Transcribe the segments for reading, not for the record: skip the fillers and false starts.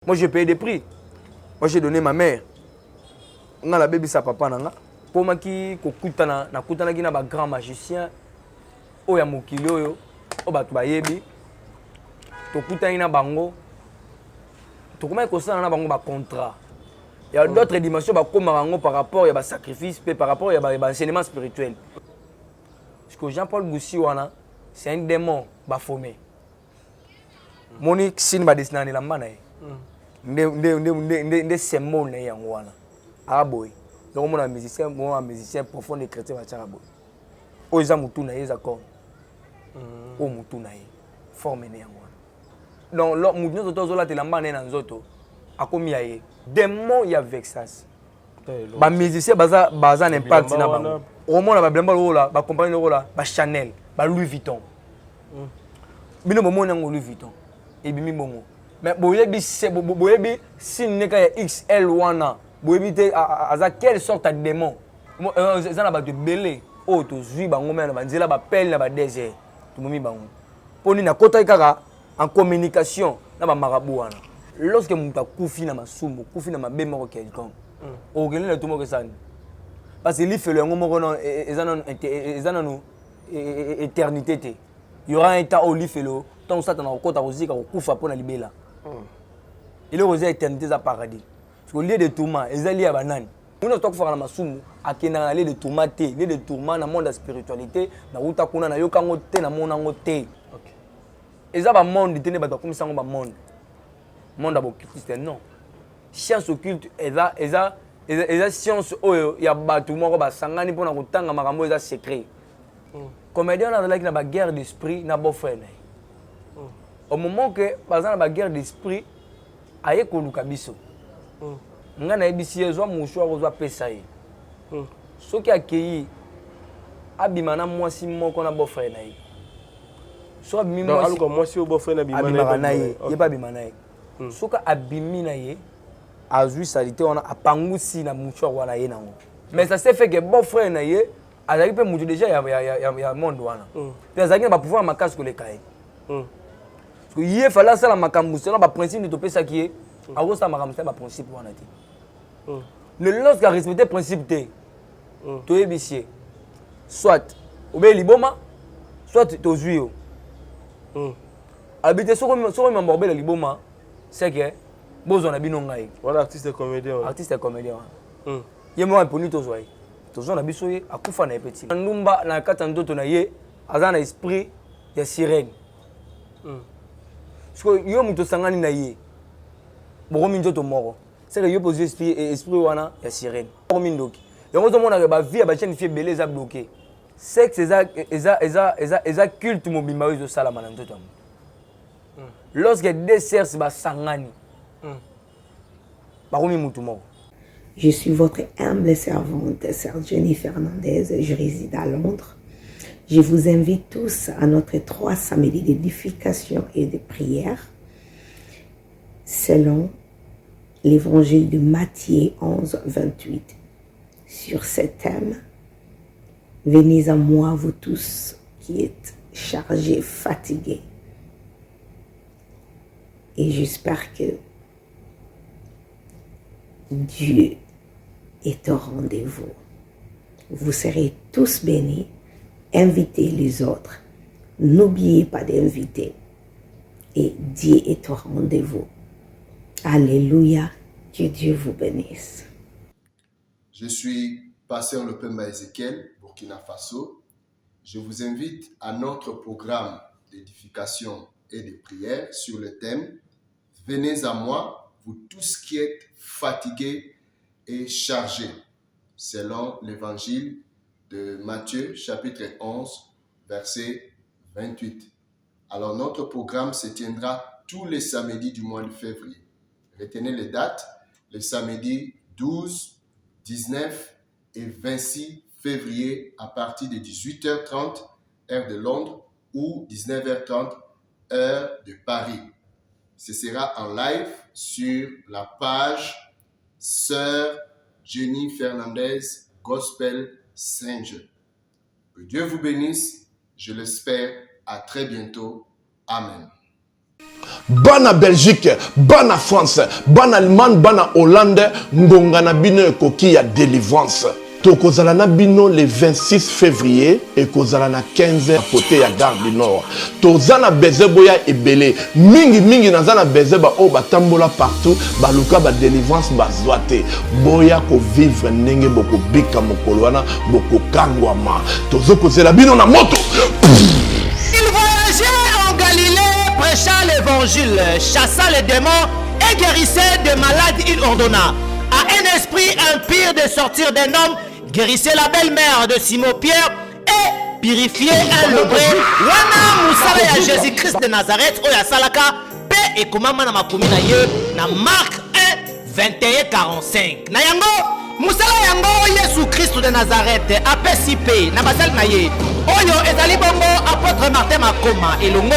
Moi, j'ai payé des prix. Moi, j'ai donné ma mère. Nga nabebisa papa na nga. Komaki kokutana, nakutanaki na ba grand magicien oyo ya mokili oyo, oyo bato bayebi. Tokutani na bango, tokomaki kosala na bango ba contrat. Il y a d'autres dimensions bakomaka yango par rapport ya ba sacrifice mpe par rapport ya ba enseignement spirituel. Parce que Jean-Paul Goussi wana, c'est un démon baphomet. Moni sini badesina na elamba na ye nde symbole na ye yango wana aka boye. Donc omona musicien, mona musicien profond de chrétien batiaka boye. Oyo eza motu na ye, eza corne oyo motu na ye, forme ne yango wana. Donc motu nyonso to azolata elamba na ye na nzoto, akomi ya ye, démon ya vexas. Bamusicien baza na impact na bango. Okomona babilamba lokola bacompagnie lokola baChanel, baLouis Vuitton. Bino bomoni yango, Louis Vuitton ebimi bongo, mais boyebi, boyebi signe neka ya XL wana, boyebi te aza quelle sorte ya démon. Eza na bato ebele oyo tozwi bango me na banzela bapele na badésert, tomomi bango. Mpo nini? Akotaki kaka en communication na bamarabout wana. Lorsque moto akufi na masumu, okufi na mabe moko quelconque, okokende na to moko esani, parce que lifelo yango moko eza nano éternité te. Y aura un temps oyo lifelo, ntango Satana kokɔta, kozika, kokufa mpo na libela. Eloko eza éternité eza paradis, parce que lieu de tourment eza lieu ya banani? Nyonso tokufaka na masumu akendaka na lieu de tourment te. Lieu de tourment na monde ya spiritualité, nauta kuna, nayoka yango te, namona yango te. Eza bamonde te nde bato bakomisa yango bamonde, monde ya baoccultiste. Non, science occulte eza science oyo ya bato moko basangani mpona kotanga makambo eza secret. Comédien wana azalaki na baguerre d'esprit na beau-frère na ye. Au moment que baza na baguerre d'esprit, aye koluka biso. Ngai nayebisi ye: zwa mouchoir, ozwa, apesa ye. Soki akei, abima na mwasi moko na beau-frère na ye. Soki abimi mwasi oyo beau-frère na abimaka na ye, ye mpe abima na ye. Soki abimi na ye, azwi saleté wana, apangusi na mouchoir wana ye nango. Mais ça s'est fait que beau-frère na ye azalaki mpe motu déjà ya monde wana, mpe azalaki na bapouvoir makasi koleka ye. Parce que ye fallait asala makambo selon baprincipe nde topesaki ye. Akosala makambo selon baprincipe wana te. Le lorsque arespecte principe te, toyebisi ye: soit obeye liboma, soit tozwi yo. Alobi te, soki mambo akobela liboma, c'est que bozwa na bino ngai. Wana artiste comédien wana? Artiste comédien wana. Ye moko aponi tozwa ye, tozwa na biso ye, akufa na ye mpe ntina ndumba na kati ya nzoto na ye, aza na esprit ya sirène. Parce yo moto osangani na ye, bokomi nzoto moko, c'est que yo mpo ozwi esprit wana ya sirène, okomi ndoki. Yango ozomonaka bavie ya bajeune fille ebele eza bloqué. Sexe eza culte mobimba oyo ezosalama na nzoto ya moto. Lorsque deux sexes basangani, bakomi mutu moko. Je suis votre humble servante, Sœur Jenny Fernandez. Je réside à Londres. Je vous invite tous à notre trois samedis d'édification et de prière selon l'évangile de Matthieu 11, 28. Sur ce thème, venez à moi, vous tous qui êtes chargés, fatigués. Et j'espère que Dieu est au rendez-vous. Vous serez tous bénis. Invitez les autres. N'oubliez pas d'inviter. Et Dieu est au rendez-vous. Alléluia. Que Dieu vous bénisse. Je suis pasteur Lepemba Ezekiel, Burkina Faso. Je vous invite à notre programme d'édification et de prière sur le thème Venez à moi, vous tous qui êtes fatigués et chargés, selon l'évangile de Matthieu, chapitre 11, verset 28. Alors, notre programme se tiendra tous les samedis du mois de février. Retenez les dates, le samedi 12, 19 et 26 février à partir de 18h30 heure de Londres ou 19h30 heure de Paris. Ce sera en live sur la page Sœur Jenny Fernandez Gospel Saint-Jean. Que Dieu vous bénisse, je l'espère. À très bientôt. Amen. Bana Belgique, bana France, bana Allemagne, bana Hollande, ngonga na bino ekoki ya delivrance. Tokozala na bino le 26 février ekozala na 15 h côté ya gare du Nord. Toza na besoin boya ebele. Mingi mingi naza na besoin ba oyo batambola partout, baluka ba delivrance bazwa te. Boya ko vivre ndenge bokobika mokolo wana bokokangwama. Tozo kozela bino na moto. Il voyageait en Galilée, prêcha l'évangile, chassa les démons et guérissait des malades. Il ordonna à un esprit impur de sortir d'un homme, guérissait la belle-mère de Simon Pierre et purifiait un lebré. Wana mosala ya Jésus-Christ de Nazareth oyo asalaka mpe ekomama na makomi na ye na Marc 1 21 45. Na yango mosala yango Yesu Kristo de Nazareth apesi mpe na basali na ye oyo ezali bongo apôtre Martin Makoma elongo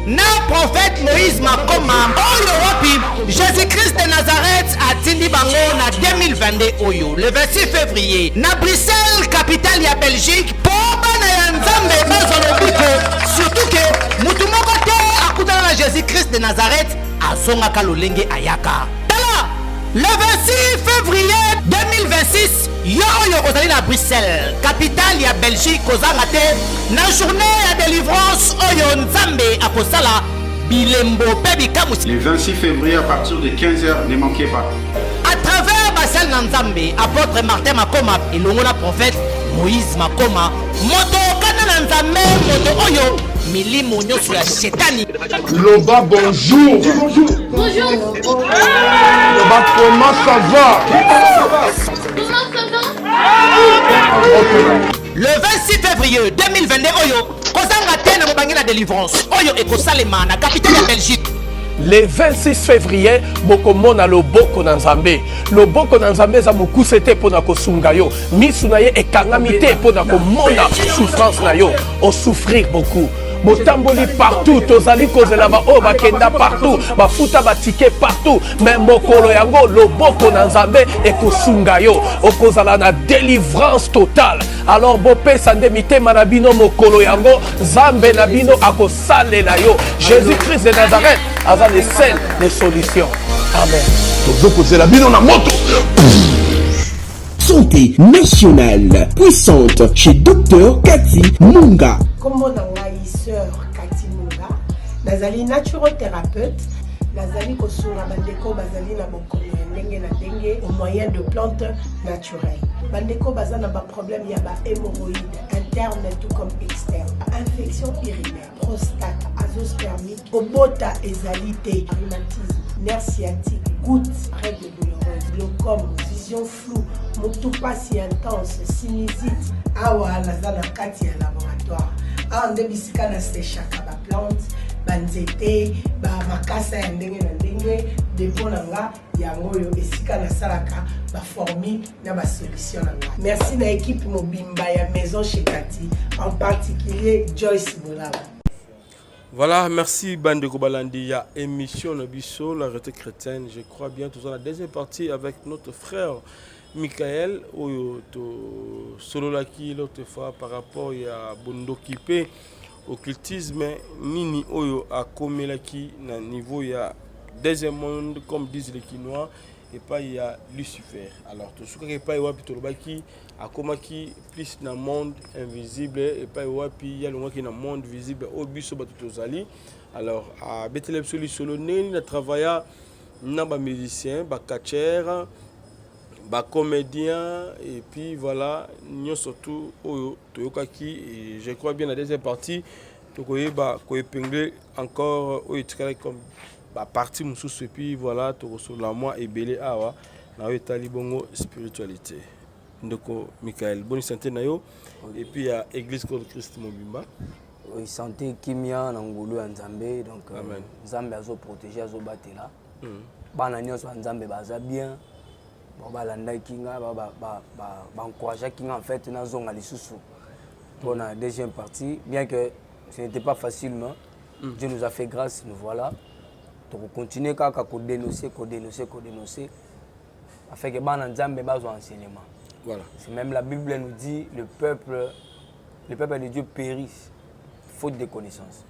na prophète Moïse Makoma oyo wapi Jésus-Christ de Nazareth atindi bango na 2022 oyo le 26 février na Bruxelles capitale ya Belgique mpo bana ya Nzambe bazwa lobiko surtout ke motu moko te akutana na Jésus-Christ de Nazareth azongaka lolenge ayaka. Tala le 26 février 2026 yo oyo ozali na Bruxelles capitale ya Belgique kozanga te na journée ya délivrance oyo Nzambe akosala bilembo mpe bikamwisi. Le 26 février à partir de 15h, ne manquez pas. À travers basali na Nzambe, apôtre Martin Makoma elongo na prophète Moïse Makoma, moto okana na Nzambe, moto oyo milimo nyonso ya shetani. Loba bonjour. Bonjour. Loba comment ça va? Comment ça va? Le 26 février 2022 oyo kozanga te na mobange na délivrance oyo ekosalema na capitale ya Belgique. Le 26 février bokomona loboko na Nzambe. Loboko na Nzambe eza mokuse te mpo na kosunga yo. Misu na ye ekangami te mpo na komona souffrance na yo. Osouffrir beaucoup. Botamboli partout, tozali kozela baoyo bakenda partout, bafuta batike partout, mais mokolo yango loboko na Nzambe ekosunga yo, okozala na délivrance totale. Alors bopesa nde mitema na bino mokolo yango, Nzambe na bino akosalela yo. Jésus-Christ de Nazareth aza le seul de solution. Amen. Tozokozela bino na moto. Santé nationale puissante chez Dr Cathy Munga. Kombo na ngai sœur Cathy Munga, nazali naturothérapeute, nazali kosunga bandeko bazali na bokono ya ndenge na ndenge au moyen de plantes naturelles. Bandeko baza na ba problème ya ba hémorroïdes interne tout comme externe, infection urinaire, prostate, azoospermie, kobota ezali te, rhumatisme, nerf sciatique, goutte, règles douloureuses, glaucome, vision floue, mutu pasi intense, sinusite. Awa naza na kati ya laboratoire, awa nde bisika na sechaka ba plante, ba nzete, ba makasa ya ndenge na ndenge. Depot na nga yango oyo esika nasalaka ba formule na ba solution na nga. Merci na equipe mobimba ya Maison chez Cathy, en particulier Joyce Bolaba. Voilà, merci Bandeko Balandi. Il y a émission na biso, la retraite chrétienne. Je crois bien, tout ça, la deuxième partie avec notre frère Michael, oyo to sololaki l'autre fois par rapport ya bondoki pe occultisme nini oyo akomelaki na niveau ya deuxième monde, comme disent les Kinois, epai ya Lucifer. Alors tosukaki epai wapi? Tolobaki akomaki plus na monde invisible, epai wapi yalongwaki na monde visible oyo biso bato tozali. Alors abetela biso lisolo ndenge nini atravailla na bamusicien, bacatcheur, bacomédien, et puis voilà, nyonso tu oyo toyokaki. Et je crois bien, na deuxième partie tokoyeba koépingler encore oyo etikalaki comme bapartie mosusu, et puis voilà, tokosolola mwa ebele awa na oyo etali bongo spiritualité. Ndeko Michael, boni santé na yo et puis ya église contre Christ mobimba? Oui, santé, kimia na ngolu ya Nzambe. Donc Amen. Nzambe azoprotege, azobatela bana nyonso ya Nzambe, baza bien. Bon, balandaki nga, baencourageaki nga en fait nazonga lisusu mpona deuxième partie, bien que ce n'était pas facile, mais Dieu nous a fait grâce, nous voilà. Tokocontinue kaka kodénoncer, kodénoncer, kodénoncer, afin que bana Nzambe bazwa enseignement. C'est même la Bible nous dit: le peuple de Dieu périsse faute de connaissances.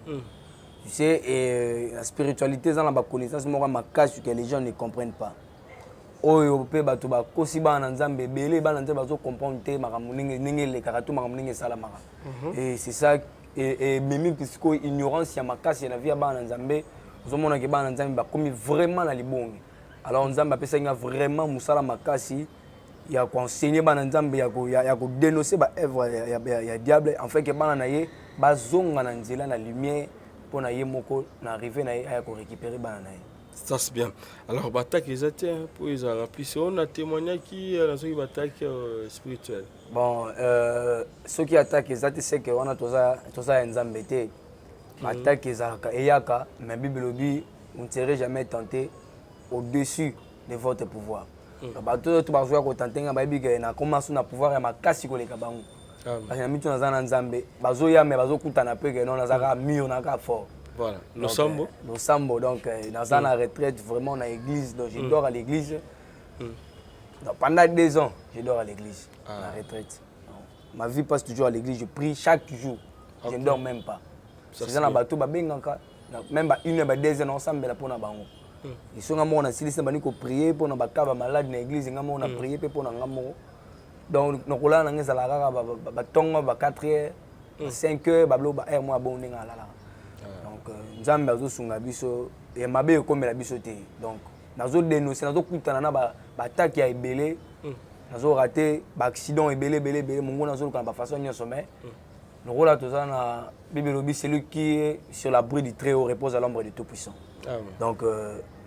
Tu sais, et, la spiritualité eza na baconnaissance moko ya makasi que les gens ne comprennent pas. Oyo mpe bato bakosi bana na Nzambe ebele, bana Nzambe bazo comprendre te makambo ndenge ndenge elekaka to makambo ndenge esalamaka. Et c'est ça ememi mpe sikoyo ignorance ya makasi na vie ya bana na Nzambe. Ozomona ke bana na Nzambe bakomi vraiment na libongi. Alors Nzambe apesaki nga vraiment mosala makasi ya koenseigner bana Nzambe, ya kodénoncer baœuvre ya diable, afin ke bana na ye bazonga na nzela na lumière, mpo na ye moko na arrivé na ye aya korécupérer bana na ye. Ça, c'est bien. Alors baattaque eza te mpo ezalaka plus oyo na témoignaki na soki baattaque spirituelle. Bon, soki attaque eza te, seke wana toza ya Nzambe te. Attaque ezalaka, eyaka, mais Bible elobi: "Vous ne serez jamais tenté au-dessus de votre pouvoir." Bato oyo to bazwya kotenter nga, bayebi ke nakoma so na pouvoir ya makasi koleka bango, parce que na mito naza na Nzambe. Bazoya me bazokutana mpe ke non, naza kaka mur, na kaka fort. Voilà, losambo. Losambo. Donc naza na retraite vraiment na église, donc je dors à l'église. Donc, pendant 2 ans, je dors à l'église, na retraite. Donc, ma vie passe toujours à l'église, je prie chaque jour, je ne dors même pas. Eza na bato babengaka même ba une heure, ba 2 heures, naosambela mpona bango. Eso nga moko nasilisi, na bandi koprier mpona baka bamalade na église. Nga moko na prier mpe mpona nga moko. Donc nakolala na nga ezalaka kaka batongo, ba 4 heures, ba 5 heures, babiloko ba heure moko ya bongo ndenge alalaka. Donc Nzambe azosunga biso, ya mabe ekomela biso te. Donc nazodénoncer, nazokutana na baattaque ya ebele, nazorater baaccident ebele ebele ebele. Mongo nazoluka na bafaçon nyonso, mais lokola toza na Bible elobi: "Celui qui est sur l'abri du Très Haut repose à l'ombre du Tout Puissant." Donc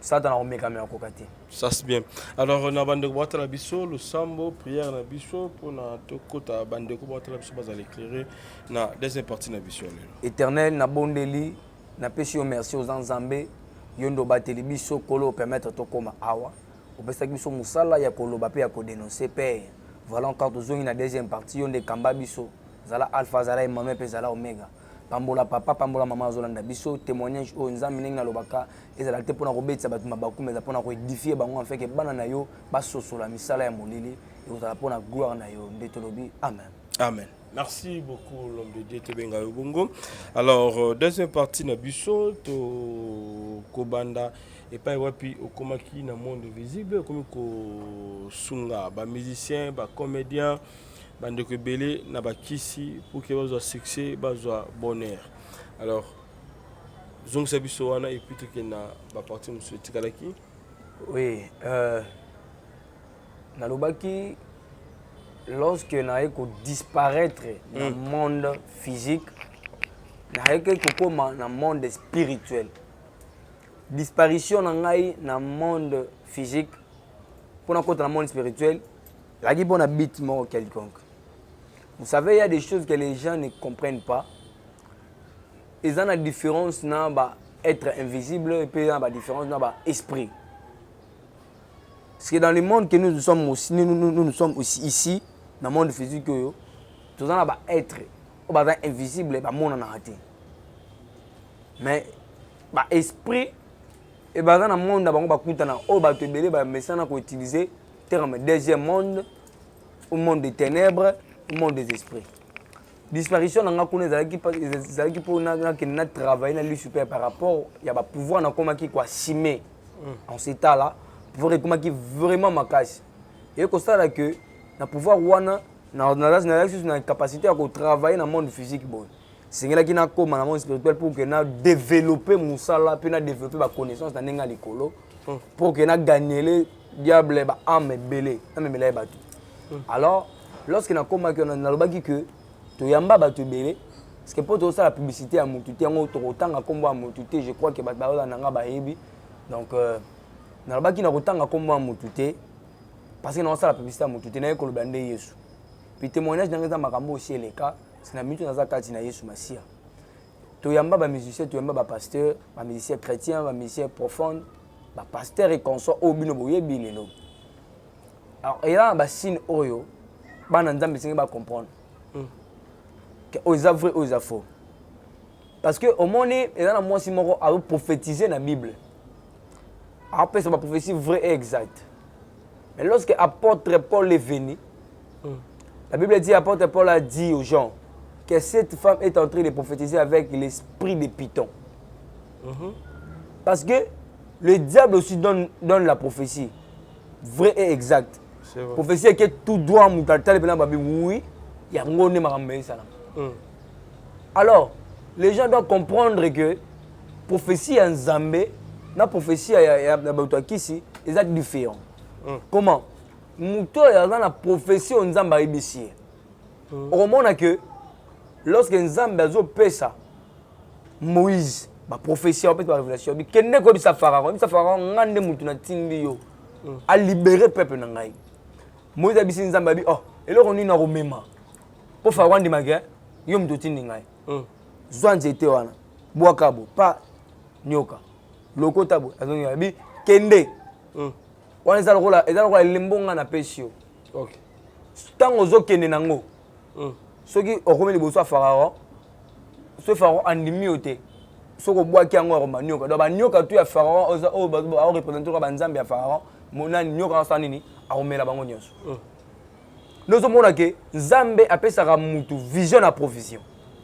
Satana akomekama akoka te. Ça, c'est bien. Alors na bandeko batala biso, losambo, prière na biso mpona tokota. Bandeko batala biso bazala éclairé na deuxième partie na biso ya lelo. Éternel, nabondeli, napesi yo merci. Oza Nzambe, yo nde obateli biso. Kolo, opermettre tokóma awa, opesaki biso mosala ya koloba mpe ya kodénoncer. Père, voilà encore tozongi na deuxième partie. Yo nde kamba biso, zala Alpha, zala Emmanuel mpe zala Omega. Pambola papa, pambola mama azolanda biso. Témoignage oyo, Nzambe, ndenge nalobaka, ezala te mpona kobetisa bato mabaku, mais eza mpona koédifier bango, afin ke bana na yo basosola misala ya molili. Ekozala mpona gloire na yo nde tolobi amen. Amen. Merci beaucoup, l'homme de Dieu. Tobenga yo bongo. Alors deuxième partie na biso, to kobanda epai wapi okomaki na monde visible, okomi kosunga bamusicien, bacomédien, bandeko ebele na bakisi pour ke bazwa succès, bazwa bonheur. Alors zongisa biso wana et puis tokende na bapartie mosusu etikalaki. Oui, nalobaki lorsque naye kodisparaître na monde physique, nayeki kokóma na monde spirituel. Disparition na ngai na monde physique mpona kota na monde spirituel ezalaki mpona but moko quelconque. Vous savez, il y a des choses que les gens ne comprennent pas. Eza na différence na ba être invisible et puis na ba différence na ba esprit, parce que dans le monde que nous, nous sommes aussi, nous, nous sommes aussi ici dans le monde physique oyo, toza na ba être oyo baza invisible, bamonanaka te, mais ba esprit e baza na monde na bango bakutana, oyo bato ebele bamesana koutiliser terme deuxième monde au monde des ténèbres, au monde des esprits. Disparition na nga kuna ezalaki mpo nakende na travailler na Lucifer par rapport ya bapouvoir nakomaki koassumer en ce temps là. Pouvoir ekomaki vraiment makasi, eye kosala ke na pouvoir wana nazalaki susu na capacité ya kotravailler na monde physique boye. Esengelaki nakóma na monde spirituel pour ke na développer mosala mpe na développer baconnaissance na ndenge ya likolo, pour ke nagagner diable baâme ebele, namemela ye bato. Alors lorsque nakomaki, nalobaki ke toyamba bato ebele, parce que mpo tozosala publicité ya motu te, yango tokotanga nkombo ya motu te. Je crois ke bato bazolanda nga bayebi. Donc nalobaki na kotanga nkombo ya motu te, parce que naosala publicité ya motu te. Naye koloba nde Yesu. Puis témoignage na nga eza makambo osi eleka, parce que na minute naza kati na Yesu Masiya. Toyamba bamusicien, toyamba bapasteur, bamusicien chrétien, bamusicien profonde, bapasteur et consort oyo bino boyebi lelo. Alors eza na basigne oyo bana Nzambe esengi bacomprendre ke oyo eza vrai, oyo eza faux. Parce que omoni, eza na mwasi moko azoprophétise na Bible, apesa baprophétie vrai et exact. Mais lorsque apôtre Paul est venu, la Bible dit, apôtre Paul a dit aux gens que cette femme est en train de prophétiser avec l'esprit de Python. Parce que le diable aussi donne, donne la prophétie vraie et exacte. Prophétie eke tout droit, moto atali mpena babi oui, yango nde makambo esalama. Alors les gens doivent comprendre que prophétie ya Nzambe na prophétie ya bato ya kisi eza différent. Comment moto oyo aza na prophétie oyo Nzambe ayebisi ye, okomona que lorsque Nzambe azopesa Moïse baprophétie, apesa barévélation, abi kende koyebisa Pharaon, oyebisa Pharaon nga nde motu natindi yo alibérer peuple na ngai. Moïse ayebisi Nzambe, abi oh, eloko nini akomema mpo Pharaon andimaki yo moto otindi ngai? Zwa nzete wana, bwaka bo pa nyoka, lokota boye, azongi, abi kende. Wana eza lokola elembo nga napesi yo. Ntango ozokende nango, soki okomi liboso ya Pharaon, soki Pharaon andimi yo te, soki obwaki yango akoma nyoka. Donc banyoka tu ya Pharaon oyo aoreprésente kaka banzambe ya Pharaon, nani nyoka asala nini? Akomela bango nyonso. Nde ozomona ke Nzambe apesaka mutu vision na provision.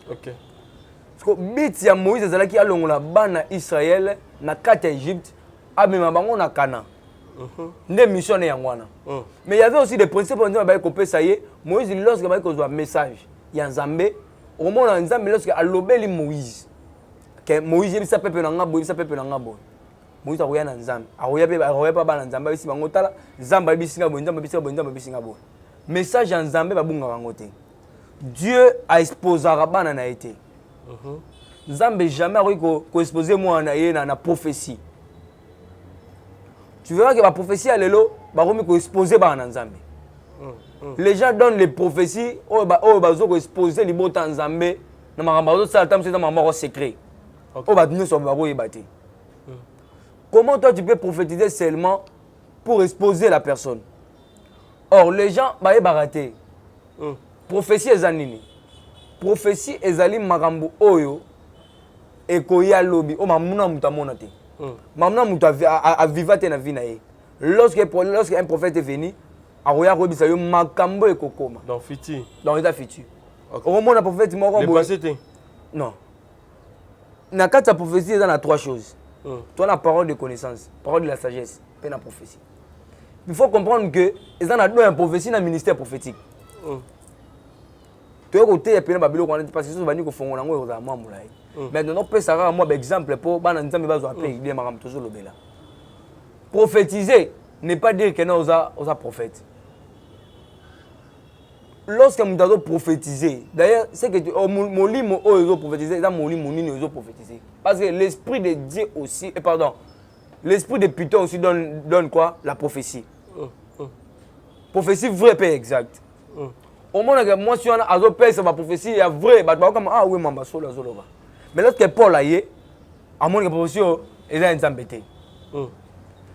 Parce que but ya Moïse ezalaki alongola bana Israele na kati ya Égypte, amema bango na Canaan. Nde mission ne yango wana. Mais il y avait aussi des principes oyo Nzambe abayaki kopesa ye Moïse. Lorsque abayaki kozwa message ya Nzambe, okomona Nzambe lorsque alobeli Moïse ke Moïse, yebisa peuple na nga boye, yebisa peuple na nga boye, Moïse akoya na Nzambe, akoya mpe, akoya mpe bana Nzambe, ayebisi bango: tala, Nzambe ayebisi nga boye, Nzambe ayebisi nga boye, Nzambe ayebisi nga boye. Message ya Nzambe babungaka yango te. Dieu aexposaka bana na ye te. Nzambe jamais akoki koexpose mwana na ye na prophétie. Tu verras que baprophétie ya lelo bakomi koexpose bana na Nzambe. Les gens donnent les prophéties oyo bazo koexpose libota ya Nzambe na makambo bazosala. Ta mosu eza makambo moko secret oyo bato nyonso bakoyeba te. Comment toi tu peux prophétiser seulement pour exposer la personne? Or les gens bayebaka te prophétie eza nini. Prophétie ezali makambo oyo ekoya lobi, oyo mamuna moto amona te, mamuna moto aviva te na vie na ye. Lorsque un prophète est venu, akoya koyebisa yo makambo ekokoma. Donc futur. Donc eza futur. Okomona prophète moko Le passé te? Non, na kati ya prophétie eza na trois choses. Toi, na parole de connaissance, parole de la sagesse mpe na prophétie. Il faut comprendre que eza na don ya prophétie na ministère prophétique. Toye koteya pena babiloko wana te, parce que soki bandi kofongola yango ekozala mwa molai. Mais topesa kaka mwa baexemple mpo bana Nzambe bazwa mpe idée makambo tozolobela. Prophétiser n'est pas dire que non, oza prophète. Lorsque moto azoprophétiser, d'ailleurs c'est que oh, molimo oyo ezoprophétiser eza molimo nini ezoprophétiser? Parce que l'esprit de Dieu aussi, eh, pardon, l'esprit de Python aussi donne quoi? La prophétie. Prophétie vraie mpe exacte. Omonaka mwasi wana azopesa baprophétie ya vrai, bato bakokama: ah oui, mamba solo azoloba. Mais lorsque Paul aye, amonaka prophétie oyo eza ya Nzambe te.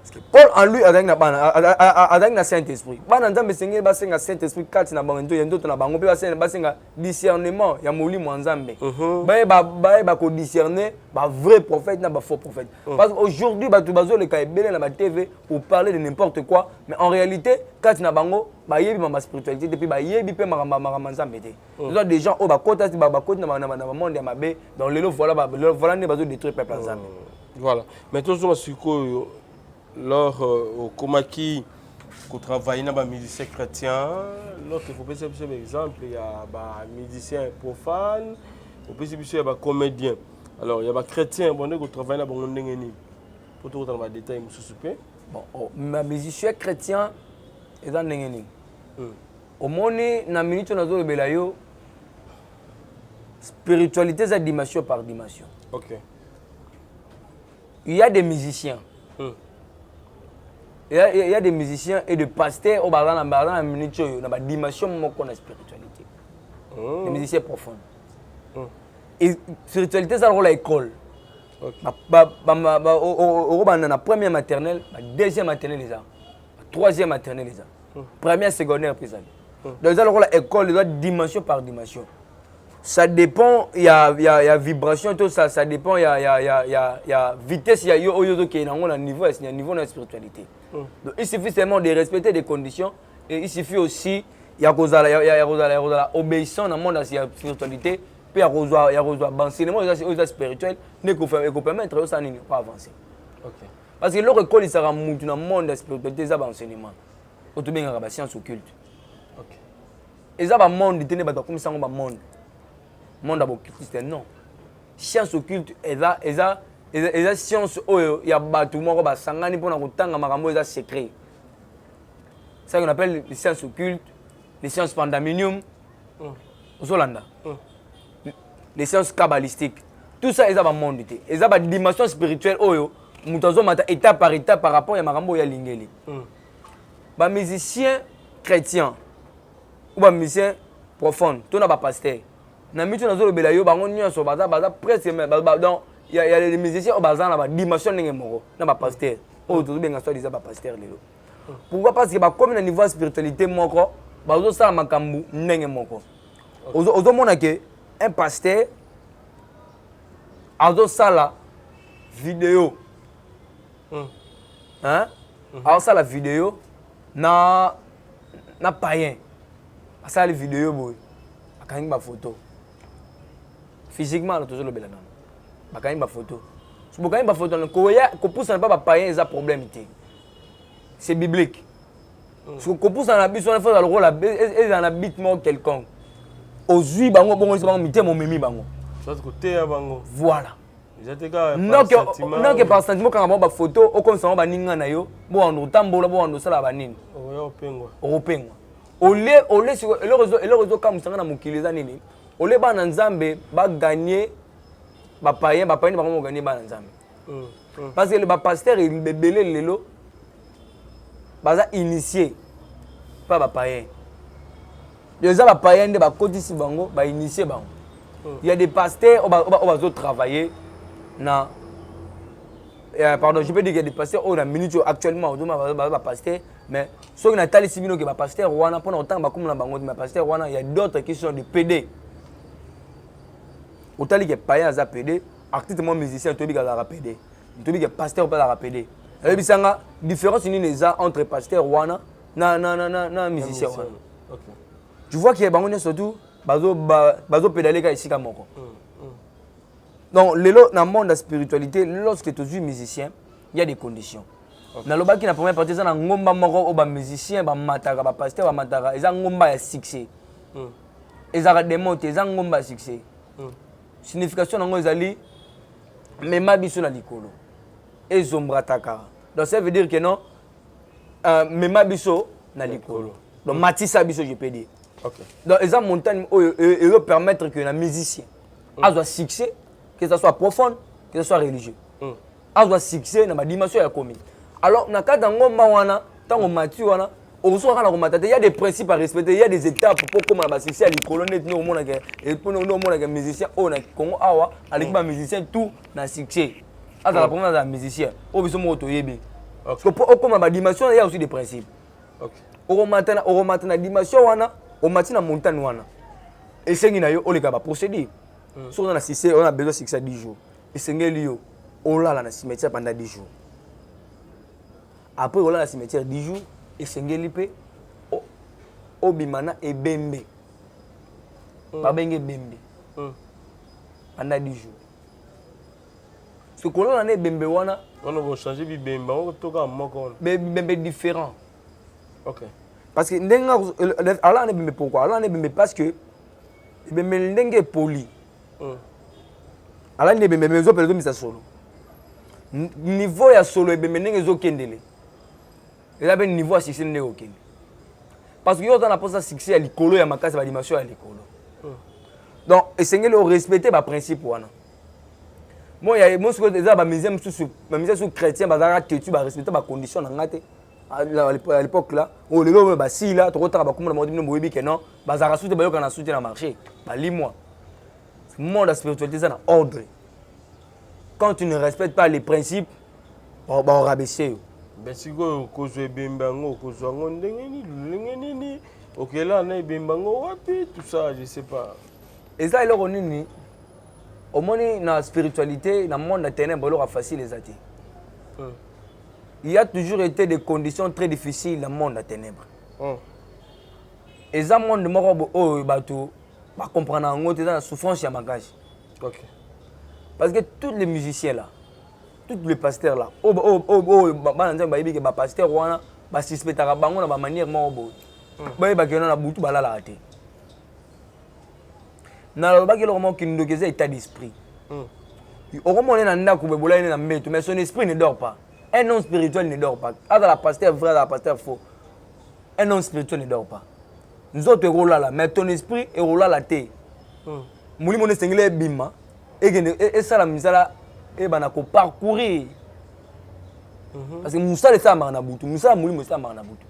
Parce que Paul en lui azalaki na bana, azalaki na Saint Esprit. Bana Nzambe esengeli basenga Saint Esprit kati na bango ya nzoto na bango, mpe basenga discernement ya molimo ya Nzambe, bayeba kodiscerner bavrai prophète na bafaux prophète. Parce que aujourd'hui bato bazoleka ebele na batv pour parler de n'importe quoi, mais en réalité kati na bango bayebi mama spiritualité te, mpe bayebi mpe makambo ya Nzambe te. Eza des gens oyo bakota bakoti na bamonde ya mabe. Donc lelo voilà, voilà nde bazodétruire peuple ya Nzambe. Voilà, mais tozonga sikoyo. Lors okomaki kotravaille na bamusicien chrétien, lorsque opesi biso baexemple ya bamusicien profane, opesi biso ya bacomédien, alors ya bachrétien bonde kotravaille na bango ndenge nini, po tokotana badetail mosusu mpe? Bon, oh, bamusicien chrétien eza ndenge nini? Omoni, na minute oyo nazolobela yo, spiritualité eza dimension par dimension. Il y a des musiciens, il y a des musiciens et des pasteurs oyo baza na minute oyo na badimension moko na spiritualité. Des musiciens profonds. Et spiritualité eza lokola école. Okobanda na première maternelle, deuxième maternelle, eza troisième maternelle, eza première secondaire mpe ezali. Donc eza lokola école, eza dimension par dimension. Ça dépend ya vibration to ça dépend ya vitesse ya yo oyo ozokende nango na niveau ya niveau na spiritualité. Donc il suffit seulement de respecter des conditions et il suffit aussi ya kozala obéissant na monde ya spiritualité. mpe ya kozwa ya kozwa baenseignement oyo eza spirituel nde ekopermettre osala nini po avancer. Parce que eloko ekolisaka mutu na monde ya spiritualité eza baenseignement oyo tobengaka bascience occulte. Eza bamonde te nde bato bakomisa yango bamonde, monde ya baoccultiste. Non, science occulte eza science oyo ya bato moko basangani mpona kotanga makambo oyo eza secret, ça qu'on appelle les sciences occultes, les sciences pandaminium. Ozolanda les sciences kabbalistiques, tout ça eza bamonde te, eza badimension spirituelle oyo moto azomata étape par étape par rapport ya makambo oyo alingeli. Bamusicien chrétien ou bamusicien profane to na bapaster na miti nazolobela yo, bango nyonso baza presque, donc ya les musiciens oyo baza na badimension ndenge moko na bapaster oyo tozobenga soi disant bapaster lelo. Pourquoi? Parce que bakomi na niveau ya spiritualité moko, bazosala makambo ndenge moko. Ozomona ke un pasteur azosala video, hein? Azosala video na païen, asali video boye, akangi bafoto physiquement. Na tozolobela nano bakangi bafoto. So bokangi bafoto, koya kopusana mpa bapaïen eza problème te, c'est biblique. So kopusana na biso wana, faut lokola ezala na but moko quelconque. Ozwi bango, bongolisi bango mitema, omemi bango. Koteya bango. Voilà. Eza te kaka noke par sentiment okanga bango bafoto, okomisa bango baninga na yo, bowanda otambola, bowanda osala banini. Opengwa. Okopengwa. Olie sikoyo eloko ezokamwisanga na mokili eza nini? Olie bana Nzambe baganye bapayen, bapayen bango moganye bana Nzambe, parce que bapaster ebele lelo baza initié mpa bapayen. Eza bapayen nde bakotisi bango, bainitie bango. Il y a des pasteurs oyo bazotravailler na pardon, je peux dire qu'il y a des pasteurs oyo na minute oyo actuellement ozomona baza bapaster, mais soki natalisi bino ke bapaster wana, mpona kotanga bakombo na bango te, bapaster wana, il y a d'autres qui sont des PD. Otali ke payen aza PD, artiste mo musicien toyebi kazalaka PD, toyebi ke pasteur mpe azalaka PD. Ayebisanga différence nini eza entre pasteur wana na musicien wana? Tu vois ke bango nyonso tout bazopédale kaka esika moko. Donc lelo na monde ya spiritualité, lorsque tozwi musicien, il y a des conditions. Nalobaki na première partie, eza na ngomba moko oyo bamusicien bamataka, bapaster bamataka, eza ngomba ya succès. Ezalaka démon te, eza ngomba ya succès. Signification nango ezali mema biso na likolo, ezombrataka. Donc ça veut dire que non, mema biso na likolo, donc matisa biso, je peux dire. Donc eza montagne oyo ezopermettre que na musicien azwa succès, que ça soit profane, que ça soit religieux, azwa succès na badimension ya komi. Alors na kati ya ngomba wana, ntango mati wana, okosuka kaka na komata te. Y a des principes à respecter, y a des étapes po koma na basuccès ya likolo. Neti nde omonaka, nde omonaka musicien oyo na Congo awa aleki bamusicien tout na succès, azala premier, azala musicien oyo biso moko toyebi. Parce que po okoma badimension, y a aussi des principes. Okomata na dimension wana, omati na montagne wana, esengi na yo oleka baprocédure. Soki oza na succès, oza na besoin succès ya 10 jours, esengeli yo olala na cimetière pendant 10 jours. Après olala na cimetière 10 jours, esengeli mpe obima na ebembe, babenge ebembe pendant 10 jours. Parce que kolala na ebembe wana, wana bochange bibembe yango to kaka moko wana? Bibembe différent. Parce que ndenge alala na ebembe, pourquoi alala na ebembe? Parce que ebembe ndenge epoli, alali na ebembe, ebembe ezopela, ezomisa solo. Niveau ya solo ebembe ndenge ezokendele, eza mpe niveau ya succès ndenge okende. Parce que yo oza na mposa succès ya likolo ya makasi, badimension ya likolo. Donc esengeli orespecte baprincipe wana. Mo ya mo sikoyo eza bamusicien mosusu, bamusicien mosusu chrétien bazalaka têtu, barespecte bacondition na nga te à l'époque là. Oyo lelo oyo basila, tokotaka bakombo na bango te. Bino boyebi ke non, bazalaka su te, bayoka na su te na marché, balimwa. Monde ya spiritualité eza na ordre. Quand tu ne respectes pas les principes, baorabaisse yo. Ben sikoyo kozwa ebembe yango, okozwa yango ndenge nini, lolenge nini, okela na ebembe yango wapi, tout ça, je sais pas. Eza eloko nini omoni na spiritualité, na monde ya ténèbre, eloko ya facile eza te. Il y a toujours été des conditions très difficiles dans le monde ya ténèbre. Eza monde moko oyo bato Bacomprendre yango te, eza na souffrance ya makasi. Parce que tous les musiciens là, tous les pasteurs là, oyo bana Nzambe bayebi ke bapasteur wana basuspectaka bango na bamanière moko boye. Bayebaki wana na butu balalaka te. Nalobaki eloko moko, kindoki eza état d'esprit. Okomona ye na ndako boye, bolali na mbeto, mais son esprit ne dort pas. Un homme spirituel ne dort pas. Azala pasteur vrai, azala pasteur faux, un homme spirituel ne dort pas. Nzoto ekolala, mais ton esprit ekolala te. Molimo no esengeli ebima, ekende esala misala, eyebana koparcourir, parce que mosala esalamaka na butu. Mosala molimo esalamaka na butu.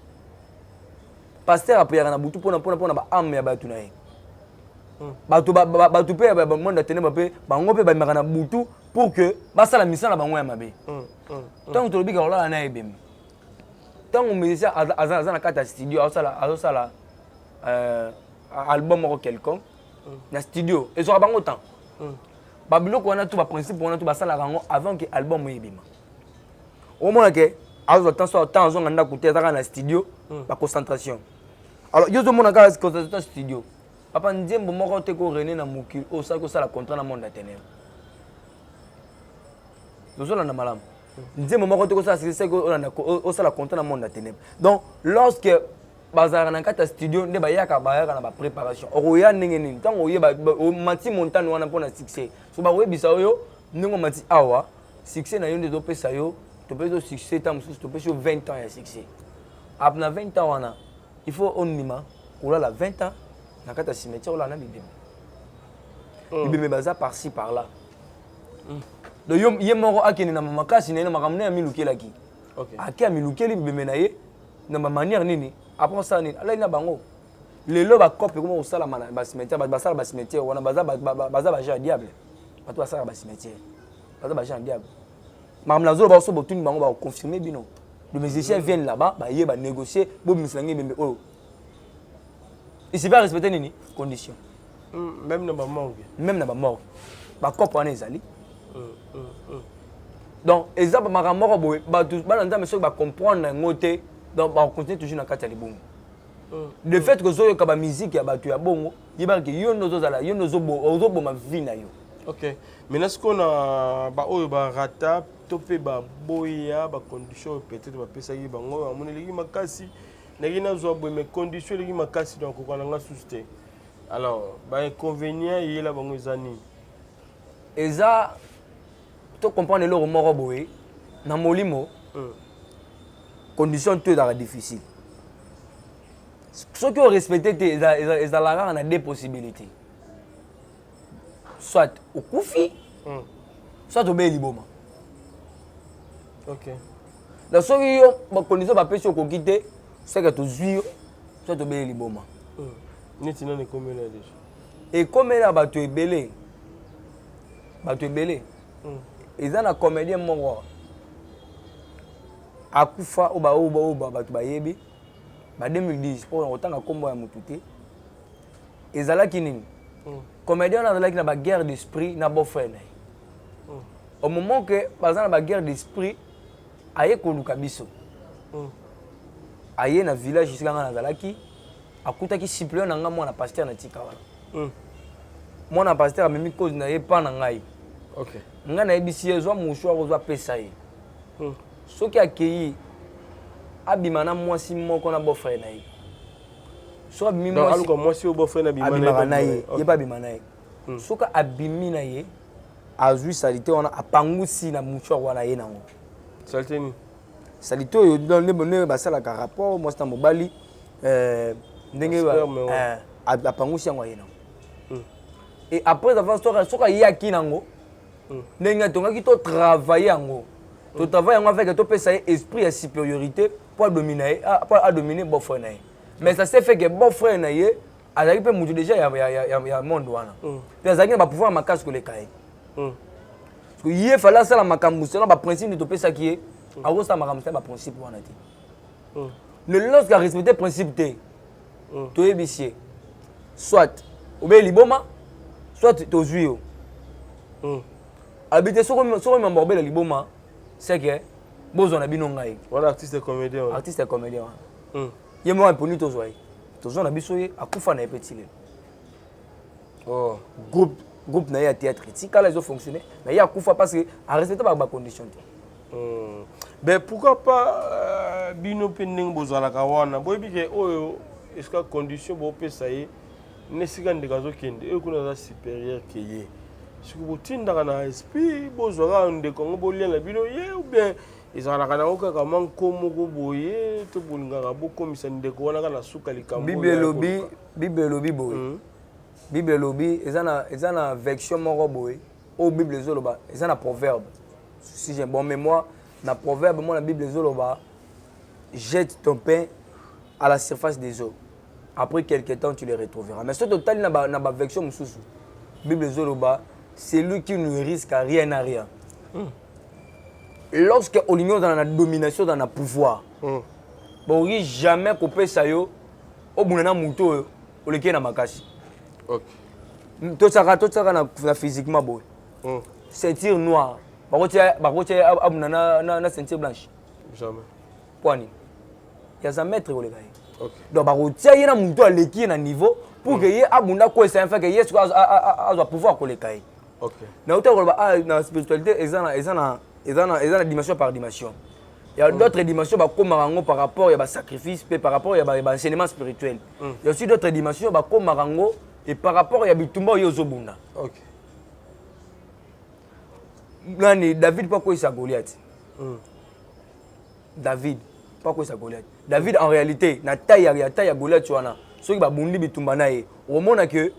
Pasteur apeyaka na butu mpona baâme ya bato na ye. Bato mpe ya monde ya ténèbre mpe, bango mpe babimaka na butu pour que basala misala na bango ya mabe. Ntango tolobi ka kolala na ebembe, ntango musicien aza na kati ya studio, azosala album moko quelconque na studio, ezwaka bango temps. Babiloko wana tu, baprincipe wana tu, basalaka yango avant ke album oyo ebima. Omona ke azwa temps, so temps azonga ndako te, azaka na studio, baconcentration. Alors yo ozomona kaka concentration studio. Papa, nzembo moko te korene na mokili oyo osalaki osala contrat na monde ya ténèbre. Tozolanda malamu, nzembo moko te kosala succès osala contrat na monde ya ténèbre. Donc lorsque bazalaka na kati ya studio nde bayaka na bapréparation. Okoya ndenge nini ntango oyeba omati montagne wana mpona succès? So bakoyebisa oyo ndenge omati awa, succès na yo nde topesa yo, topesi yo succès. Ntango mosusu topesi yo 20 ans ya succès. Na 20 ans wana, il faut ondima kolala 20 ans na kati ya cimetière, olala na bibembe. Bibembe baza par-ci par là. Donc yo, ye moko akende na makasi na ye, na makambo na ye amilukelaki. Ake amilukeli bibembe na ye na bamanière nini, après osala nini, alali na bango. Lelo bacope ekoma kosalama na bacimetière. Bato basala bacimetière wana baza baagent ya diable. Bato basalaka bacimetière baza baagent ya diable. Makambo nazoloba so, botuni bango, bakoconfirme bino. Le musicien viennent là-bas, baye banégocier: bobimisela ngai ebembe oyo. Il suffit respecter nini? Condition. Même na bamorgue? Même na bamorgue, bacope wana ezali. Donc eza makambo moko boye, bato bana Nzambe soki bacomprendre yango te, donc bakocontinue toujours na kati ya libongo. De fait kozoyoka bamusique ya bato ya bongo, yebaka ke yo nde ozozala, yo nde ozoboma vie na yo. Ok, maintenant sikoyo na baoyo barata to mpe baboya bacondition oyo peut-être bapesaki bango, bamoni eleki makasi, ndenge nazwa boye, mais condition eleki makasi, donc kokoka na nga susu te. Alors bainconvénient eyela bango eza nini? Eza to comprendre eloko moko boye na molimo. Condition to ezalaka difficile. Soki orespecte te, ezalaka kaka na deux possibilités: soit okufi, soit obeye liboma. Donc soki yo bacondition bapesi okoki te, seke tozwi yo, soit obeye liboma. Neti nani ekomela déjà? Ekomela bato ebele, bato ebele. Eza na comédien moko akufa, oyo bato bayebi ba 2010, mpo na kotanga nkombo ya motu te. Ezalaki nini? Comédien wana azalaki na baguerre d'esprit na beau-frère na ye. Au moment que baza na baguerre d'esprit, aye koluka biso. Aye na village esika nga nazalaki, akutaki suppléant na nga, mwana pasteur na tika wana. Mwana pasteur amemi cause na ye mpa na ngai. Ngai nayebisi ye: zwa mouchoir, ozwa, pesa ye. Soki akei, abima na mwasi moko na beau-frère na ye. Soki abimi mwasi oyo beau-frère abimaka na ye, ye mpe abima na ye. Soki abimi na ye, azwi saleté wana, apangusi na mouchoir wana ye nango. Saleté nini? Saleté oyo ndenge basalaka rapport mwasi na mobali, ndenge apangusi yango, aye nango. Et après avoir, soki ayaki nango, ndenge atongaki, totravaille yango, totravaille yango avec topesa ye esprit ya supériorité mpo adomine ye, mpo adomine beau-frère na ye. Mais ça s'est fait que beau-frère na ye azalaki mpe motu déjà ya monde wana, mpe azalaki na bapouvoir makasi koleka ye. Ye fallait asala makambo selon baprincipe nde topesaki ye. Akosala makambo selon baprincipe wana te. Le lorsque arespecte principe te, toyebisi ye: soit obeye liboma, soit tozwi yo. Alobi te, soki mambo akobela liboma, c'est que bozwa na bino ngai. Wana artiste comédien? Artiste comédien wana, ye moko eponi tozwa ye, tozwa na biso ye, akufa na ye mpe ti lelo. Oh. Groupe groupe na ye ya théâtre etikala ezo fonctionner mais ye akufa parce que arespecte ba ba condition te. Ben pourquoi pas euh, bino mpe ndenge bozalaka wana boyebi ke oyo esika condition bopesa ye na esika ndeko azokende oyo kuna aza supérieur ke ye soki botindaka na esprit bozwa kaka ndeko yango bolia na bino ye ou bien ezalaka nango kaka mwa nko moko boye to bolingaka bokomisa ndeko wana kaka na suka likambo Bible elobi Bible elobi boye mm. Bible elobi eza na eza na version moko boye oyo Bible ezoloba eza na proverbe si j'ai bon mémoire na proverbe mona Bible ezoloba jette ton pain à la surface des eaux après quelque temps tu le retrouveras mais soki totali na ba, na ba version mosusu Bible ezoloba celui qui ne risque rien n'a rien mm. Lorsque olingi ozala na domination ozala na pouvoir mm. bakoki jamais kopesa yo obunda na moto oyo oleki ye na makasi okay. totiaka totiaka na, na physiquement boye mm. ceinture noire bakotia bakotia abunda na, na, na ceinture blanche jamais mpo nini yaza maître koleka ye okay. donc bakotia ye na moto aleki ye na niveau pour mm. que ye abunda kwesa ye feke ye sikoyo azwa pouvoir koleka ye Okay. Nauta koloba ah, na spiritualité eza na eza na eza na eza na dimension par dimension. Il y a mm. d'autres dimensions bakomaka yango par rapport ya ba sacrifice pe par rapport ya ba, ba enseignement spirituel. Mm. Il y a aussi d'autres dimensions bakomaka yango et par rapport ya bitumba oyo ozobunda. Okay. Nani David mpo akweyisa Goliath. Mm. David mpo akweyisa Goliath. David en réalité na taille ya taille ya Goliath wana soki babundi bitumba na ye okomona que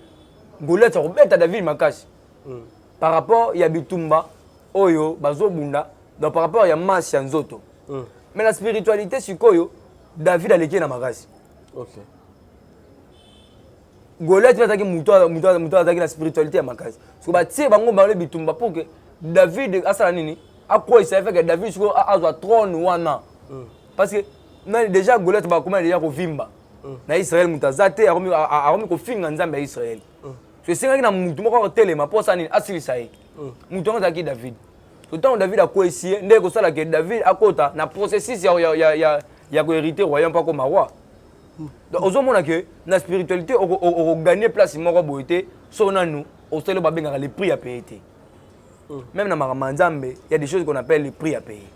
Goliath akobeta David makasi mm. par rapport ya bitumba oyo bazobunda donc par rapport ya masse ya nzoto mm. mais na spiritualité sikoyo David aleki na makasi okay. Goliath mpe azalaki moto azalaki na spiritualité ya makasi soki batie bango bango bitumba pour que David asala nini akweyisa ye feke David sikoyo azwa trône wana mm. parce que nani déjà Goliath bakoma déjà kovimba mm. na Israël moto aza te akomi kofinga nzambe ya Israël mm. so esengaki na motu moko akotelema mpo asala nini asilisa ye mm. moto yango azalaki David so ntango David akweyisi ye nde ekosala ke David akota na processus ya, ya, ya, ya, ya koherite royaume mpo akoma roi donc ozomona ke na spiritualité okoganye place moko boye te soki nanu osali oyo babengaka le prix ya paye te même na makambo ya nzambe il y a des choses qu'on appelle le prix à payer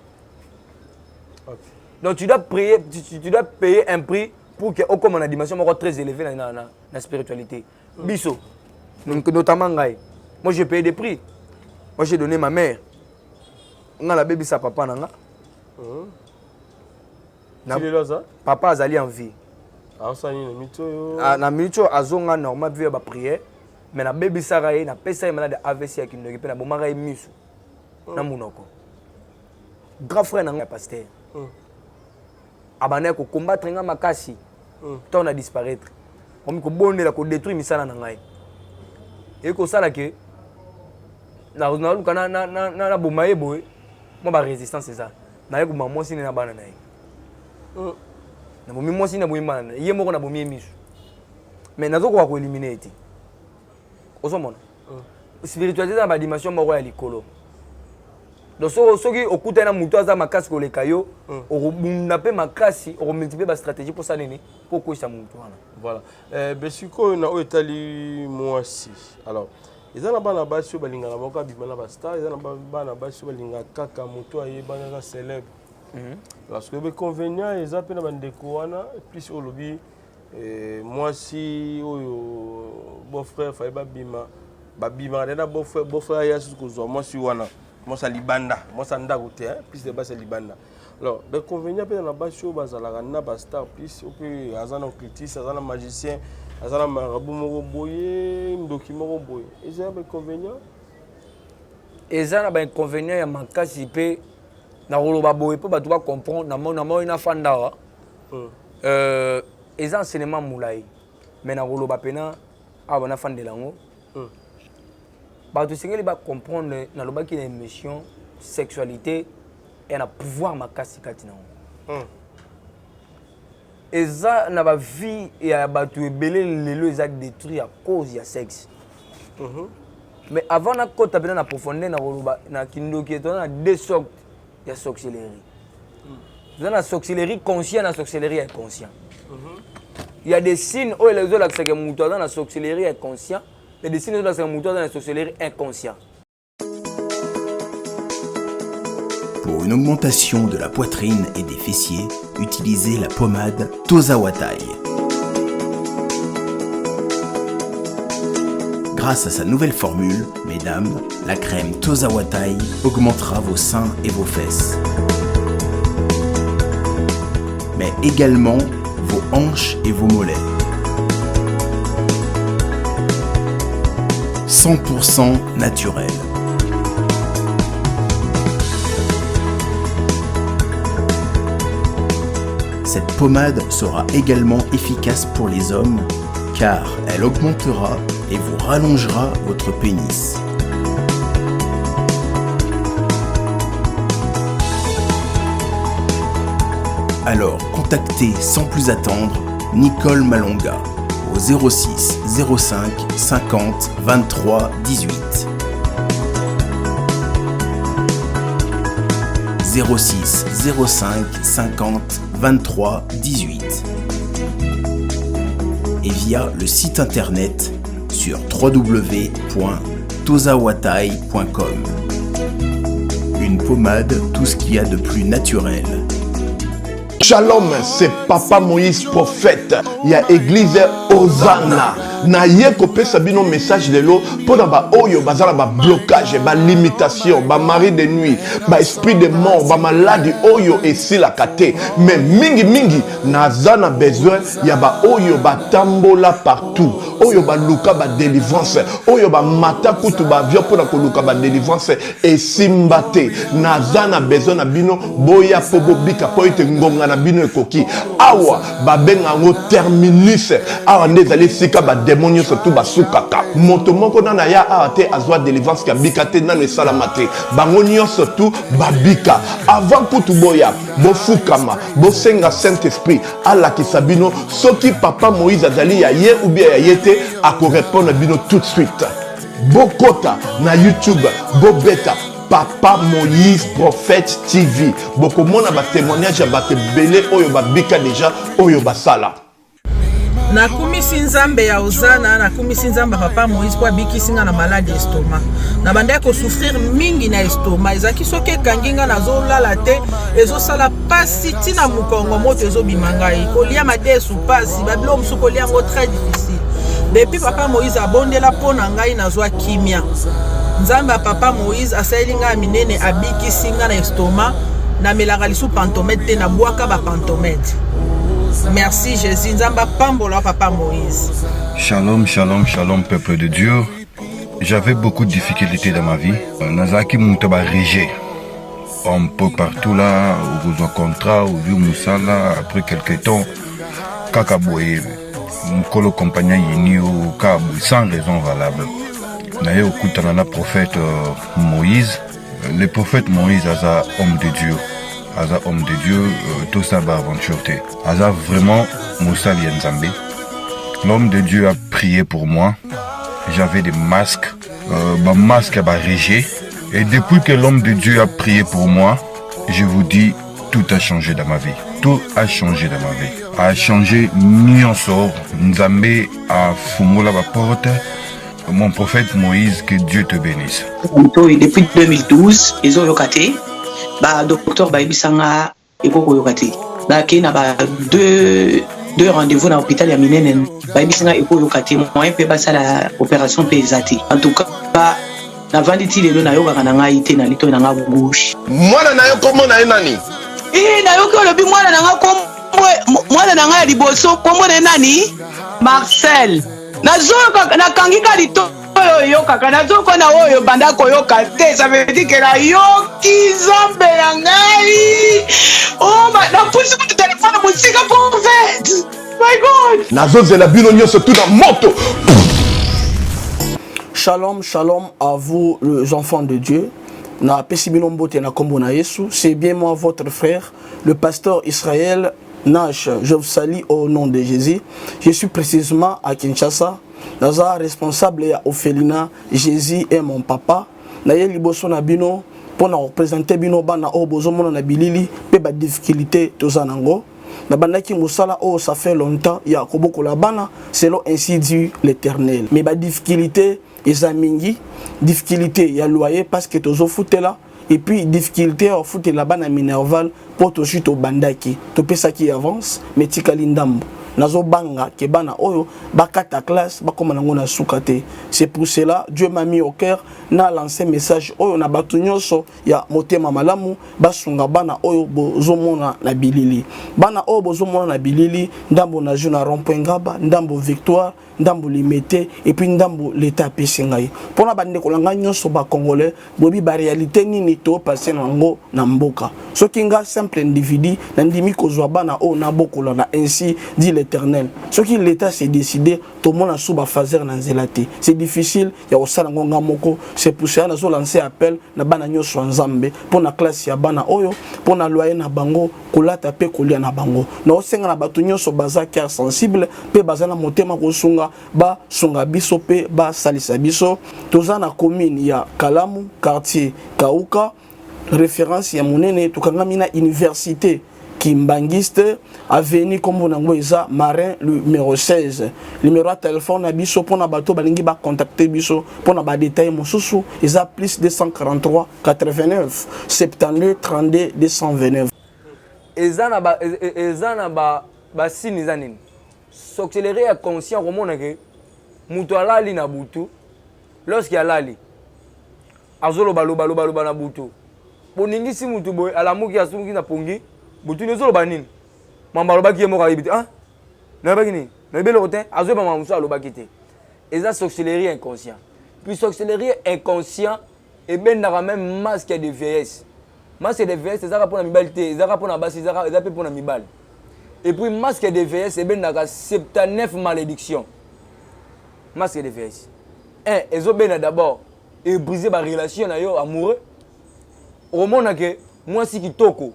okay. Donc tu dois prier, tu, tu dois payer un prix pour que okoma na dimension moko très élevée na, na, na, na spiritualité. Mm. Biso, notamment ngai. Moi j'ai payé des prix. Moi j'ai donné ma mère. Nga la baby sa papa na nga. Mm. Na, papa azali en vie. Ah, na minute oyo azonga normal vie ya ba prière mais nabebisaka ye napesa ye malade AVC ya kindoki mpe nabomaka ye misu mm. na monoko grand frère na ngai ya pasteur mm. abandaki kocombattre ngai makasi ntango mm. na disparaître omi kobondela kodétruire misala na ngai eye kosala ke naluka naboma ye boye mwa barésistance eza naye koboma mwasi ne na bana na ye mm. nabomi mwasi nabomi bana na ye ye moko nabomi ye misu mais nazokoka koelimine ye te ozomona spiritualité eza na badimension moko ya likolo donc soki okutani na moto aza makasi koleka yo mm. okobunda mpe makasi okomultiplie bastratégie mposa nini mpo okweyisa moto wana voilà eh, be sikoyo na oyo etali mwasi alors eza na bana basi oyo balingaka bango abima na bastar eza na bana basi oyo balingaka kaka moto ayebani aza célèbre mm -hmm. parce que bainconvénient eza mpe na bandeko wana plus olobi Eh, mwasi oyo beau frère faye babima babimaka nde na beau frère beau frère aya susu kozwa mwasi wana mwasi ya libanda mwasi ya ndako te plus de basi ya libanda alors bainconvénient mpe na basi oyo bazalaka na bastar plus oyo mpe aza na occultiste aza na magicien aza na marabu moko boye ndoki moko boye eza ya bainconvénient eza na bainconvénient ya makasi mpe nakoloba boye mpo bato bacomprendre na moi nafanda awa mm. euh, eza enseignement molai mais nakoloba mpena awa nafandela yango mm. bato esengeli bacomprendre nalobaki na émission sexualité ya na pouvoir makasi kati na yango mm. eza na bavie ya bato ebele lelo eza détruit à cause ya sexe mm -hmm. mais avant nakota mpena na profondeur nakoloba na kindoki toza na deux sortes ya sorcellerie eza na sorcellerie conscient na sorcellerie inconscient il y a des signes oyo ezolakisaka moto aza na sorcellerie inconscient. Médecine ezolakisaka motu aza na sorcellerie inconscient. Pour une augmentation de la poitrine et des fessiers, utilisez la pommade Tozawatai. Grâce à sa nouvelle formule, mesdames, la crème Tozawatai augmentera vos seins et vos fesses. Mais également vos hanches et vos mollets. 100% naturel. Cette pommade sera également efficace pour les hommes car elle augmentera et vous rallongera votre pénis. Alors, contactez sans plus attendre Nicole Malonga au 06 05 50 23 18. 06 05 50 23 18 et via le site internet sur www.tozawatai.com. Une pommade, tout ce qu'il y a de plus naturel. Shalom, c'est Papa Moïse prophète. Il y a église Hosanna. naye kopesa bino message lelo mpo na baoyo baza na bablocage balimitation bamari de nuit baesprit de mort bamaladi oyo esilaka te mais mingimingi naza na besoin ya baoyo batambola partout oyo baluka badelivrance oyo bamata kutu baavion mpo na koluka badelivrance esimba te naza na besoin na bino boya mpo bobika mpo ete ngonga na bino ekoki awa babenga yango terminus awa nde ezali esika bademo nyonso tu basukaka moto moko nano aya awa te azwa delivrance kabika te nano esalama te bango nyonso tu babika avant kutu boya bofukama bosenga saint esprit alakisa bino soki papa moïse azali ya ye ou bien ya ye te akorepondre bino tout de suite bokota na youtube bobeta papa moïse prophète tv bokomona batémoignage ya bato ebele oyo babika deja oyo basala Nakumisi Nzambe ya Ozana, nakumisi Nzambe ya Papa Moïse mpo abikisi nga na maladi estomac. Nabandaki kosouffrir mingi na estomac, ezalaki soki ekangi nga nazolala te, ezosala pasi ntina mokongo moto ezobima ngai, kolia madesu pasi, babiloko mosusu kolia yango très difficile. Depuis Papa Moïse abondela mpo na ngai nazwa kimia. Nzambe ya Papa Moïse asaleli ngai ya minene, abikisi nga na estomac, namelaka lisusu pantomètre te, nabwaka ba pantomètre. Merci Jésus, Nzambe apambola papa Moïse. Shalom, shalom, shalom, peuple de Dieu. J'avais beaucoup de difficultés dans ma vie. Nazalaki moto ba rejet. Un peu partout là, okozwa contrat, ozwi mosala, après quelque temps, kaka boye, mokolo compagnie ayini yo, kaka boye, sans raison valable. Naye okutana na prophète euh, Moïse. Le prophète Moïse aza homme de Dieu. Aza homme de Dieu, euh, tosala ba aventure te. Aza vraiment mosali ya Nzambe. L'homme de Dieu a prié pour moi. J'avais des masques, euh, ba masque ya ba rejet. Et depuis que l'homme de Dieu a prié pour moi, je vous dis, tout a changé dans ma vie. Tout a changé dans ma vie. A changé nyonso. Nzambe a fungola ba porte. Mon prophète Moïse, que Dieu te bénisse. Litoyi depuis 2012 ezoyoka te ba docteur bayebisa nga ekoki koyoka te bakei na ba deux deux rendez-vous na hôpital ya minene bayebisi nga ekoyoka te moyen mpe basala opération mpe eza te en tout cas navandi ti lelo nayokaka na ngai te na litoi na nga gauche mwana na yo kombo na ye nani ee nayoki olobi mwana na nga kombo mwana na ngai ya liboso kombo na ye nani marcel Nazoyoka nakangi ka litoyi oyo eyokaka nazoyoka na oyo banda koyoka te ça veut dire que nayoki nzambe na ngai oh, napusi kutu telefone mosika prophète my god nazozela bino nyonso tu na moto Shalom, shalom à vous les enfants de Dieu. Na pesi bino mbote na kombo na Yesu. C'est bien moi votre frère, le pasteur Israël Nash, je vous salue au nom de Jésus. Je suis précisément à Kinshasa. Naza responsable ya orphelinat Jésus est mon papa. Naye liboso na bino mpo na représenter bino bana oyo bozomona na bilili mpe ba difficulté toza nango. Nabandaki mosala oyo ça fait longtemps ya kobokola bana selon ainsi dit l'Eternel. Mais ba difficultés eza mingi, difficulté ya loyer parce que tozofutela et puis difficulté ya kofutela bana minerval mpo tozwi tobandaki topesaki avance mais tikali ndambo nazobanga ke bana oyo bakata classe bakoma nango na suka te. C'est pour cela Dieu m'a mis au cœur na lancer message oyo na bato nyonso ya motema malamu basunga bana oyo bozomona na bilili. Bana oyo bozomona na bilili, ndambo na na rond-point Ngaba, ndambo Victoire, ndambo Limete et puis ndambo l'État apesi ngai. Mpona bandeko na ngai nyonso ba Congolais, boyebi ba réalité nini to passe na yango na mboka. Soki nga simple individu nandimi kozwa bana oyo nabokola na ainsi dit l'Éternel, soki l'État s'est décidé, tomona su ba fazer na nzela te, c'est difficile ya kosala yango nga moko. C'est pour cela nazo lancer appel na bana nyonso ya Nzambe mpona classe ya bana oyo, mpona loyer na bango, kolata mpe kolia na bango. Naosenga na bato nyonso baza cœur sensible mpe baza na motema kosunga, basunga biso mpe basalisa biso. Toza na commune ya Kalamu, quartier Kauka, référence ya monene. Tokangami na université Kimbanguiste, avenue kombo nango eza Marin numéro 16. Numéro ya telefone na biso mpona bato balingi bacontacte biso mpona badetail mosusu eza plus 243 89 72 32 229. Eza na ba eza na ba basigne eza nini? Sorcellerie ya conscient. Komona ke moto alali na butu, lorsque alali azoloba loba loba loba na butu, boningisi mutu boye, alamuki, asumuki na pongi, butu ozoloba nini? Mambo alobaki ye moko ayebi te. Ah, nayebaki nini? Nayebi eloko te. Azoyeba mambo mosusu alobaki te. Eza sorcellerie inconscient. Puis sorcellerie inconscient ebendaka même masque de vieillesse. Masque de vieillesse ezaka mpona mibali te, ezaka mpona basi, eza mpe mpona mibali. Et puis masque de vieillesse ebendaka 79 malédiction. Masque de vieillesse 1 ezobenda d'abord ebrise barelation na yo amoureux. Okomona ke mwasi kitoko,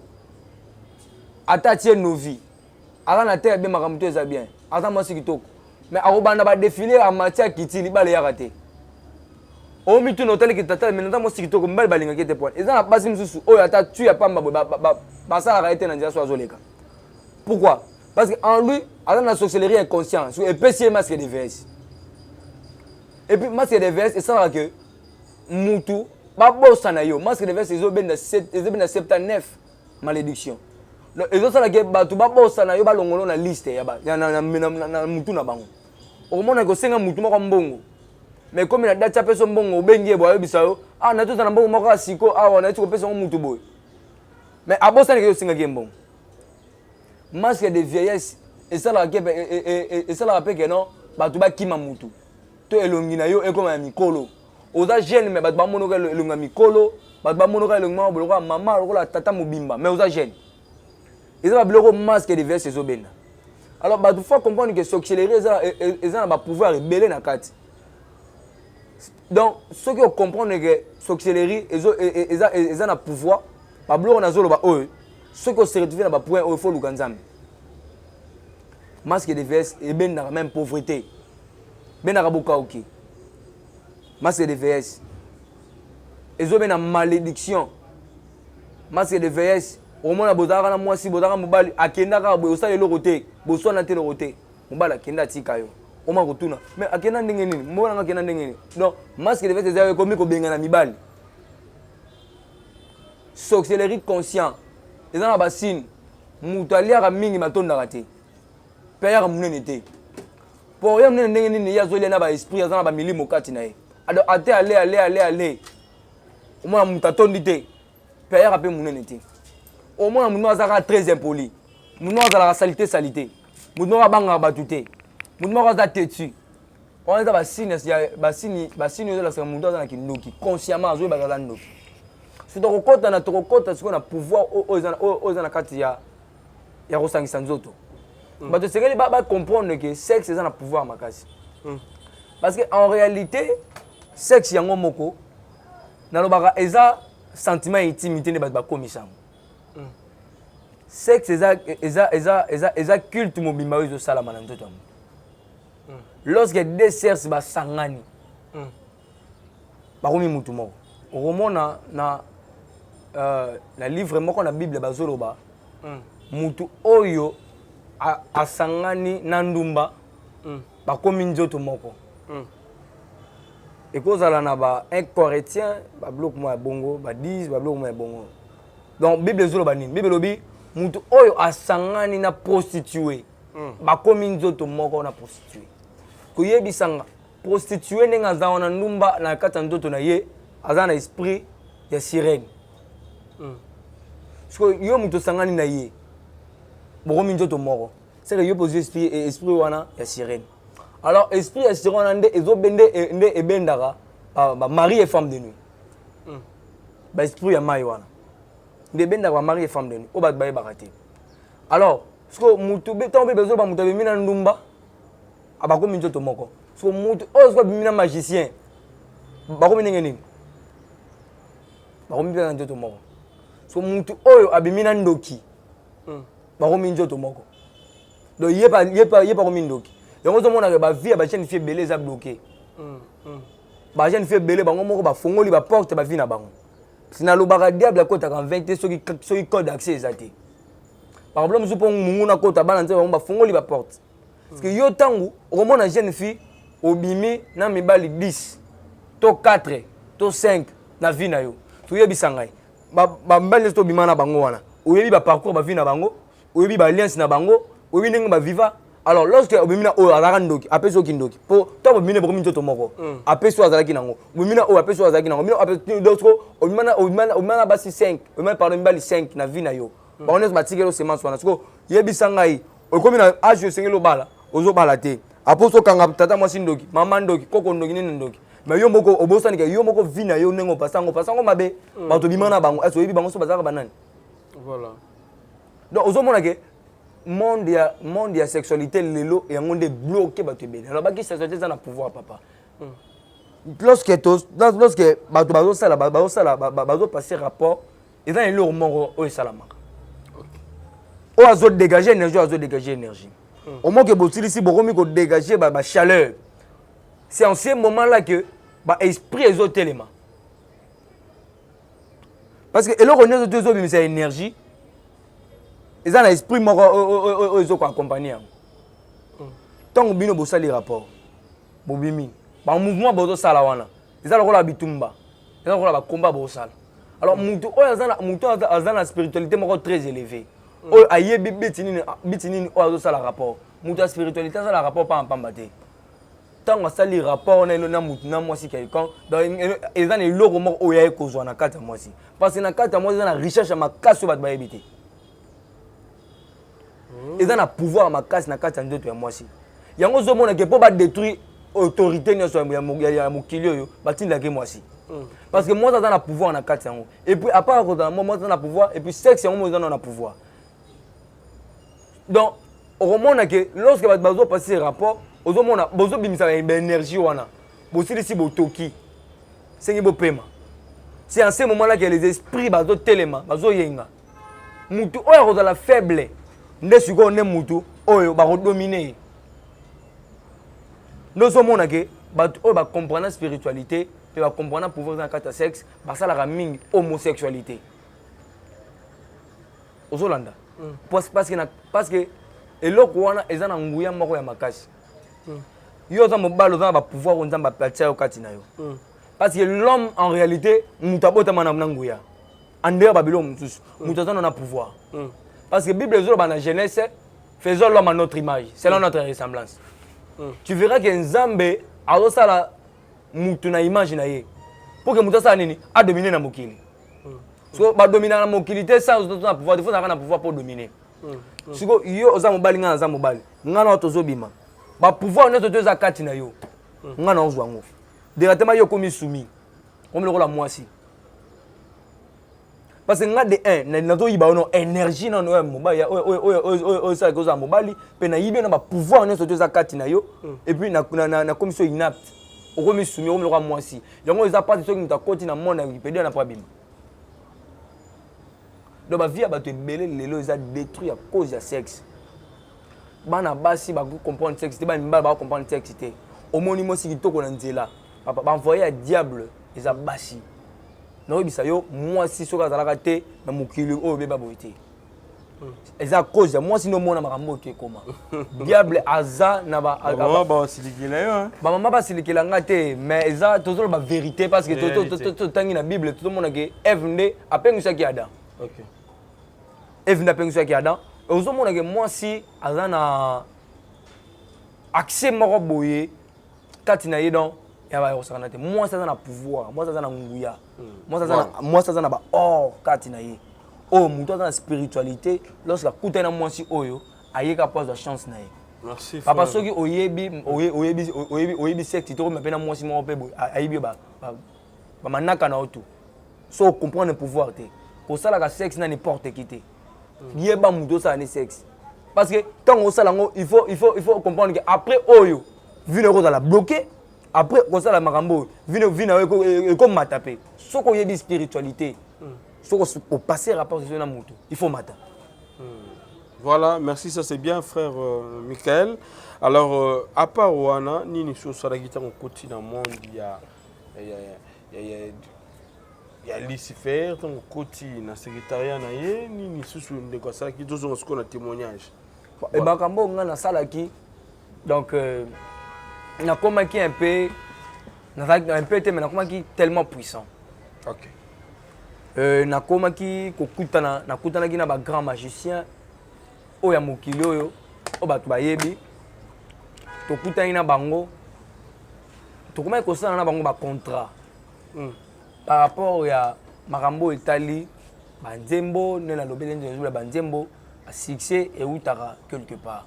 ata atie novi, aza na te abe makambo to eza bien, aza mwasi kitoko, mais akobanda badefile, amati, akiti, libala eyaka te. Omituna, otaliki tata, me naza mwasi kitoko, mibali balingaki ete poine. Eza na basi mosusu oyo ata tu ya pamba boye basalaka ye te na nzela so azoleka. Pourquoi? Parce que en lui aza na sorcellerie inconscient, so epesi ye masque de vieillesse. Et puis masque de vieillesse esalaka ke mutu babosana yo. Masque de vieillesse ezobenda 79 malédiction. Donc ezosala ke bato babosana yo, balongolo na liste ya na mutu na bango. Okomona kosenga mutu moko mbongo, mais komi na date apesa mbongo, obengi ye boye, ayebisa yo: "Ah, nati oza na mbongo moko ya siko awa, nati kopesa yango mutu boye." Mais abosani ke osengaki ye mbongo. Masque de vieillesse esalaka ke esalaka mpe ke non, bato bakima mutu to elongi na yo ekoma ya mikolo. Oza jeune, mais bato bamonoka elongi ya mikolo, bato bamonoka elongi moko lokola mama, lokola tata mobimba, mais oza jeune. Eza babiloko masque de vieillesse ezobenda. Alors bato faut comprendre que sorcellerie eza na bapouvoir ebele na kati. Donc soki ocomprendre ke sorcellerie eza na pouvoir, babiloko nazoloba oyo, soki oseretrouve na bapoint oyo, faut luka Nzambe. Masque de vieillesse ebendaka même pauvreté, ebendaka bokauki. Masque de vieillesse ezobenda malédiction. Masque de vieillesse, omona bozalaka na mwasi, bozalaka mobali, akenda kaka boye, osala eloko te, boswana te, eloko te, mobali akenda, atika yo. Oma kotuna: "Mais akenda ndenge nini? Mobali nanga akenda ndenge nini?" Donc masque de vieillesse eza ekomi kobengana mibali. Sorcellerie conscient eza na basigne: moto aliaka mingi, matondaka te, mpe ayaka monene te. Po ya monene ndenge nini? Ye azolia na baesprit, aza na bamilimo kati na ye. Ado ate ale ale ale ale, omona moto atondi te, mpe ayaka mpe monene te. Omona moto azalaka très impoli, moto moko azalaka salité salité, moto moko abangaka bato te, moto moko aza têtu. Wana eza basigne basigne basigne oyo ezalakisaka moto aza na kindoki consciemment, azoyebaka aza ndoki. So tokokɔta na tokokɔta sikoyo na pouvoir oyo eza na kati ya kosangisa nzoto. Bato esengeli bacomprendre ke sexe eza na pouvoir makasi, parce que en réalité sexe yango moko, nalobaka, eza sentiment ya intimité nde bato bakomisa yango. Sexe eza culte mobimba oyo ezosalama na nzoto ya moto. Lorsque deux sexes basangani, bakomi mutu moko. Okomona na livre moko na Bible bazoloba mutu oyo asangani na ndumba mm. bakomi nzoto moko mm. ekozala na ba 1 Corinthiens babiloko moko ya bongo ba 10 babiloko moko ya bongo donc bible ezoloba nini bible elobi moto oyo asangani na prostitue mm. bakomi nzoto moko na prostitue koyebisa nga prostitue ndenge aza wana ndumba na kati ya nzoto na ye aza na esprit ya sirene mm. sikoyo yo moto osangani na ye bokomi nzoto moko seke yo mpe ozwi esprit, eh, esprit wana ya sirene alors esprit ya sirene wana nde ezobe nde, eh, nde ebendaka ba mari et femme de nuit mm. ba esprit ya mai wana nde ebendaka ba mari et femme de nuit oyo bato bayebaka te alors sikoyo motu ntango mpe bezoloba moto abimi na ndumba abakomi nzoto moko sikoyo motu oyo sikoyo abimi na magicien bakomi ndenge nini bakomi mpe na nzoto moko so mutu oyo abimi na ndoki hmm. bakomi nzoto moko donc ye bakomi ndoki yango ozomonaka bavie ya bajeune fille ebele eza bloqué hmm, hmm. bajeune fille ebele bango moko bafongoli baporte bavie na bango nalobaka diable akotaka nvin te soki code d'accès eza te baproblème mosusu mpo monguna akota bana nzambe bango bafongoli baporte parce que yo ntango okomona jeune fille obimi na mibali 10 to 4 to 5 na vie na yo toyebisa ngai bamibali nyonso tobima na bango wana oyebi baparcours bavie na bango oyebi baalliance na bango oyebi ndenge baviva alors lorsque obimi na oyo azalaka ndoki apesi yo kindoki mpo ntango obimi na bokomi nzoto moko mm. apesi oyo azalaki nango obimi na oyo apesi oyo azalaki nango obima na basi 5 obima pardon mibali 5 na vie na yo mm. bango nyonso batikeli yo semence wana siko yebisa ngai okomi na age osengeli obala ozobala te apo ozokanga tata mwasi ndoki mama ndoki koko ndoki nini ndoki mais yo moko obosani ke yo moko vie na yo ndenge opasa yango opasa yango mabe mm. bato obima na bango ese oyebi bango so bazalaka banani voilà donc ozomona ke monde ya monde ya sexualité lelo yango nde bloqué bato ebele alobaki sexualité eza na pouvoir papa mm. lorsque lorsque bato bazosala bazosala bazopasser rapport eza na eloko moko oyo esalamaka oyo azo dégage énergie oyo azo dégage énergie hmm. omoke bosilisi bokomi kodégage bachaleur c'est en ce moment là que baesprit ezotelema parce que eloko nyonso to ezobimisa énergie eza na esprit moko oyo ezokoaccompagne yango ntango hmm. bino bosali rapport bobimi bamouvement bozosala wana eza lokola bitumba eza lokola bakomba bosala alors mutu oyo aza na mutu aza na spiritualité moko très élevée mm. oyo ayebi biti nini biti nini oyo azosala rapport mutu ya spiritualité asala rapport pamba pamba te ntango asali rapport na na mutu na mwasi quelqu'un donc eza na eloko moko oyo aye kozwa na kati ya mwasi parce que na kati ya mwasi eza na richesse ya makasi oyo bato bayebi te mm. eza na pouvoir ya makasi na kati ya nzoto ya mwasi yango ozomona ke mpo badétruire autorité nyonso ya mokili oyo batindaki mwasi mm. parce que mwasi aza na pouvoir na kati yango et puis apart kozala mwasi aza na pouvoir et puis sexe yango mo eza na pouvoir donc okomona ke lorsque bato bazopase rapport ozomona bozobimisa baénergie wana bosilisi botoki sengi bopema c'est en ce moment là que les esprits bazotelema bazoyenga mutu oyo akozala faible nde sikoyo nde mutu oyo bakodomine ye nde ozomona ke bato oyo bacomprena spiritualité mpe bacomprena pouvoir eza na kati ya sexe basalaka mingi homosexualité ozolanda mm. parce que parce que eloko wana eza na nguya moko ya makasi mm. yo oza mobali oza na bapouvoir oyo nzambe atia yo kati na yo mm. parce que l'homme en réalité moto abotama na nguya en dehors ba biloko mosusu mm. moto aza na pouvoir mm. parce que bible ezoloba na jeunesse faisons l'homme à notre image selon mm. notre ressemblance mm. tu verras que nzambe azosala moto na image na ye pour que moto asala nini adomine na mokili mm. so badominaka na mokili te sans oza na pouvoir te fo ozalaka na pouvoir mpo domine mm. mm. siko yo oza mobali ngai naza mobali ngai na tozobima bapouvoir nyonso to eza kati na yo mm. ngai na ozwa yango directement yo okomi soumis okomi lokola mwasi parce que nga de 1 nazoyiba yo no énergie nano oyo mobali oyo esalaki ozala mobali mpe nayibi yo na bapouvoir nyonso to eza kati na yo mm. et puis nakomi so inapte okomi sumi okomi lokola mwasi yango eza mpasi soki moto akoti na monde ya wikipedia na mpo abima donc bavie ya bato ebele lelo eza détruit à cause ya sexe bana basi bako comprendre sexe te bana mibali bako comprendre sexe te omoni mwasi kitoko na nzela papa baenvoye ya diable eza basi nakoyebisa yo mwasi soki azalaka te na mokili oyo obeba boye te. Eza cause ya mwasi nde omona makambo oyo ekoma. Diable aza na ba Bamama basilikela yo, hein? Bamama basilikela nga te, mais eza tozoloba vérité parce que Réalité. totangi na Bible, tozomona ke Eve nde apengisaki Adam. Eve nde apengisaki Adam. Ozomona ke mwasi aza na accès moko boye kati na ye, donc ya bakosakana te. Mwasi aza na pouvoir, mwasi aza na nguya, mwasi aza na ba or kati na ye. Oyo moto aza na spiritualité, lorsque akutani na mwasi oyo ayeka po azwa chance na ye. Merci, Papa. Frère. Soki oyebi oyebi oyebi oyebi sexe te, okomi mpe na mwasi moko mpe boye ayebi yo bamanaka na yo tu. So ocomprendre pouvoir te, kosalaka sexe na n'importe qui te. Yeba moto osala ni sexe, parce que ntango osala yango, il faut comprendre que après oyo vie na yo ekozala bloqué. Après kosala makambo oyo, vie na yo ekomata. Mpe soki oyebi spiritualité, soki opasse rapport sexuel na moto, il faut mata. Voilà, merci, ça c'est bien, frère Michael. Alors, à part wana, nini so osalaki ntango okoti na monde ya Lucifer, ntango okoti na secrétariat na ye, nini susu ndeko asalaki? Tozonga sikoyo na témoignage. E makambo oyo ngai nasalaki, donc nakomaki un peu, nazalaki un peu te, mais nakomaki tellement puissant. Nakomaki kokutana, nakutanaki na bagrand magicien oyo ya mokili oyo, oyo bato bayebi. Tokutani na bango, tokomaki kosala na bango bacontrat par rapport ya makambo oyo etali banzembo. Nde nalobeli nde nazobela banzembo, basuccès eutaka quelque part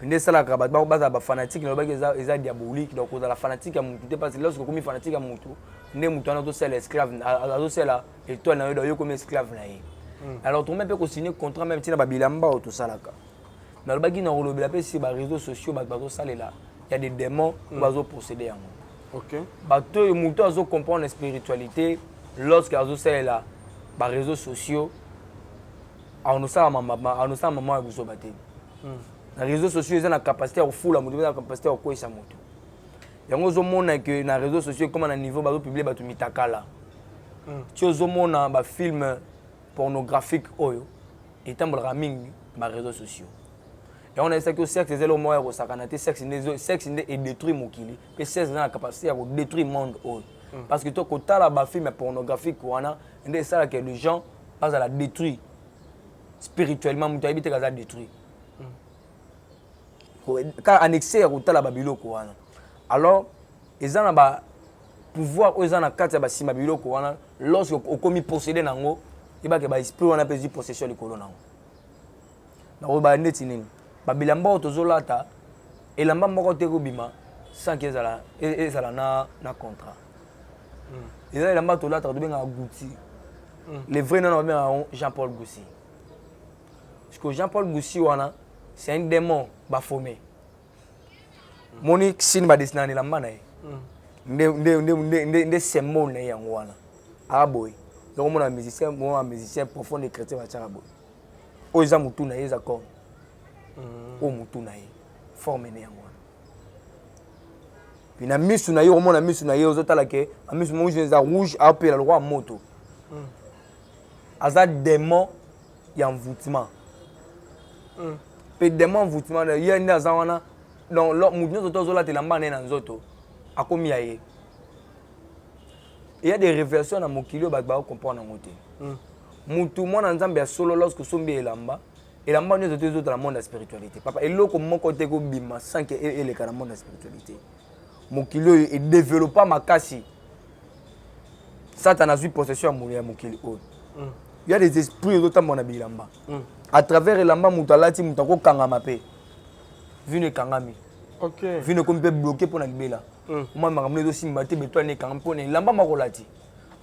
nde esalaka bato bazala bafanatique. Nalobaki eza diabolique, donc kozala fanatique ya motu te, parce que lorsque okomi fanatique ya motu, nde motu wana azosala esclave, azosala étoile na yo, donc yo okomi esclave na ye. Alors tokomi mpe kosigne contrat même ntina babilamba oyo tosalaka. Nalobaki na kolobela mpe si baréseaux sociaux, bato bazosalela ya des démons oyo bazoposséder yango. Bato oyo moto azocomprendre spiritualité, lorsque azosalela baréseaux sociaux, anosala mama ya buzoba te. Na réseaux sociaux eza na capacité ya kofula moto, eza na capacité ya kokweyisa moto. Yango ozomona ke na réseaux sociaux ekóma na niveau bazopublie bato mitakala. Ti ozomona bafilm pornographique oyo etambolaka mingi na baréseaux sociaux. Yango nayebisaki yo, sexe eza eloko moko ya kosakana te. Sexe nde, sexe nde edétruire mokili, mpe sexe eza na capacité ya kodétruire monde oyo, parce que to kotala bafilm ya pornographique wana nde esalaka les gens bazala détruit spirituellement. Moto ayebi te kaza détruit kaka annexe ya kotala babiloko wana. Alors eza na ba pouvoir oyo eza na kati ya basima biloko wana. Lorsque okomi possédé nango, yebake baesprit wana mpe ezwi possession likolo nango. Nakoyeba neti nini babilamba oyo tozolata, elamba moko te kobima sans que ezala na contrat. Eza elamba tolataka, tobengaka Gucci. Le vrai nano babengaka yango Jean Paul Gucci, parce que Jean Paul Gucci wana, c'est un démon Baphomet. Moni signe badessinaka na elamba na ye, nde symbole na ye yango wana. Aa boye, donc omona musicien, mona musicien profond de chrétien batiaka boye. Oyo eza motu na ye, eza corne. Oyo motu na ye, forme ne yango wana. Puis na misu na ye, okomona misu na ye, ozotala ke misu moko eza rouge, aopela lokola moto. Aza démon ya envoûtement. Mpe démon envoûtement ye nde aza wana. Donc motu nyonso to azolata elamba na ye na nzoto, akomi ya ye. Il y a des révélations na mokili oyo bato bakocomprendre yango te. Mutu mwana Nzambe ya solo, lorsque osombi elamba, elamba nyonso te ezotala monde ya spiritualité. Papa, eloko moko te kobima sans ke eleka na monde ya spiritualité. Mokili oyo edéveloppa makasi, Satan azwi possession ya mokili oyo. Il y a des esprits ezotambola na bilamba. À travers elamba moto alati, moto akokangama mpe vino ekangami. Vino ekomi mpe bloqué mpo na libela. Omwa makambo ezosimba te, betwani ekangami mpona elamba moko olati.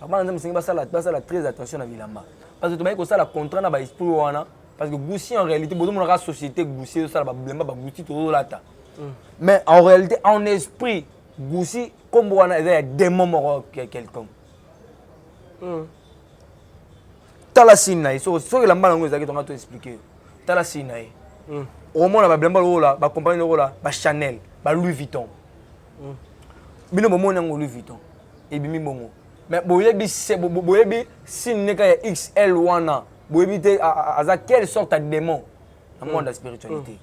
Bana Nzambe esengi basala très attention na bilamba, parce que tobayaki kosala contrat na baesprit wana. Parce que Gucci, en réalité, bozomonaka société Gucci ezosala babilamba baGucci tozolata, mais en réalité, en esprit, Gucci nkombo wana eza ya démon moko quelconque. Tala signe na ye. Soki elamba nango ezalaki tonga to explique yo, tala signe na ye. Okomona babilamba lokola bacompagnie lokola baChanel, baLouis Vuitton. Bino bomoni yango Louis Vuitton ebimi bongo, mais boyebi, boyebi signe neka ya XL wana. Boyebi te aza quelle sorte ya démon na monde ya spiritualité.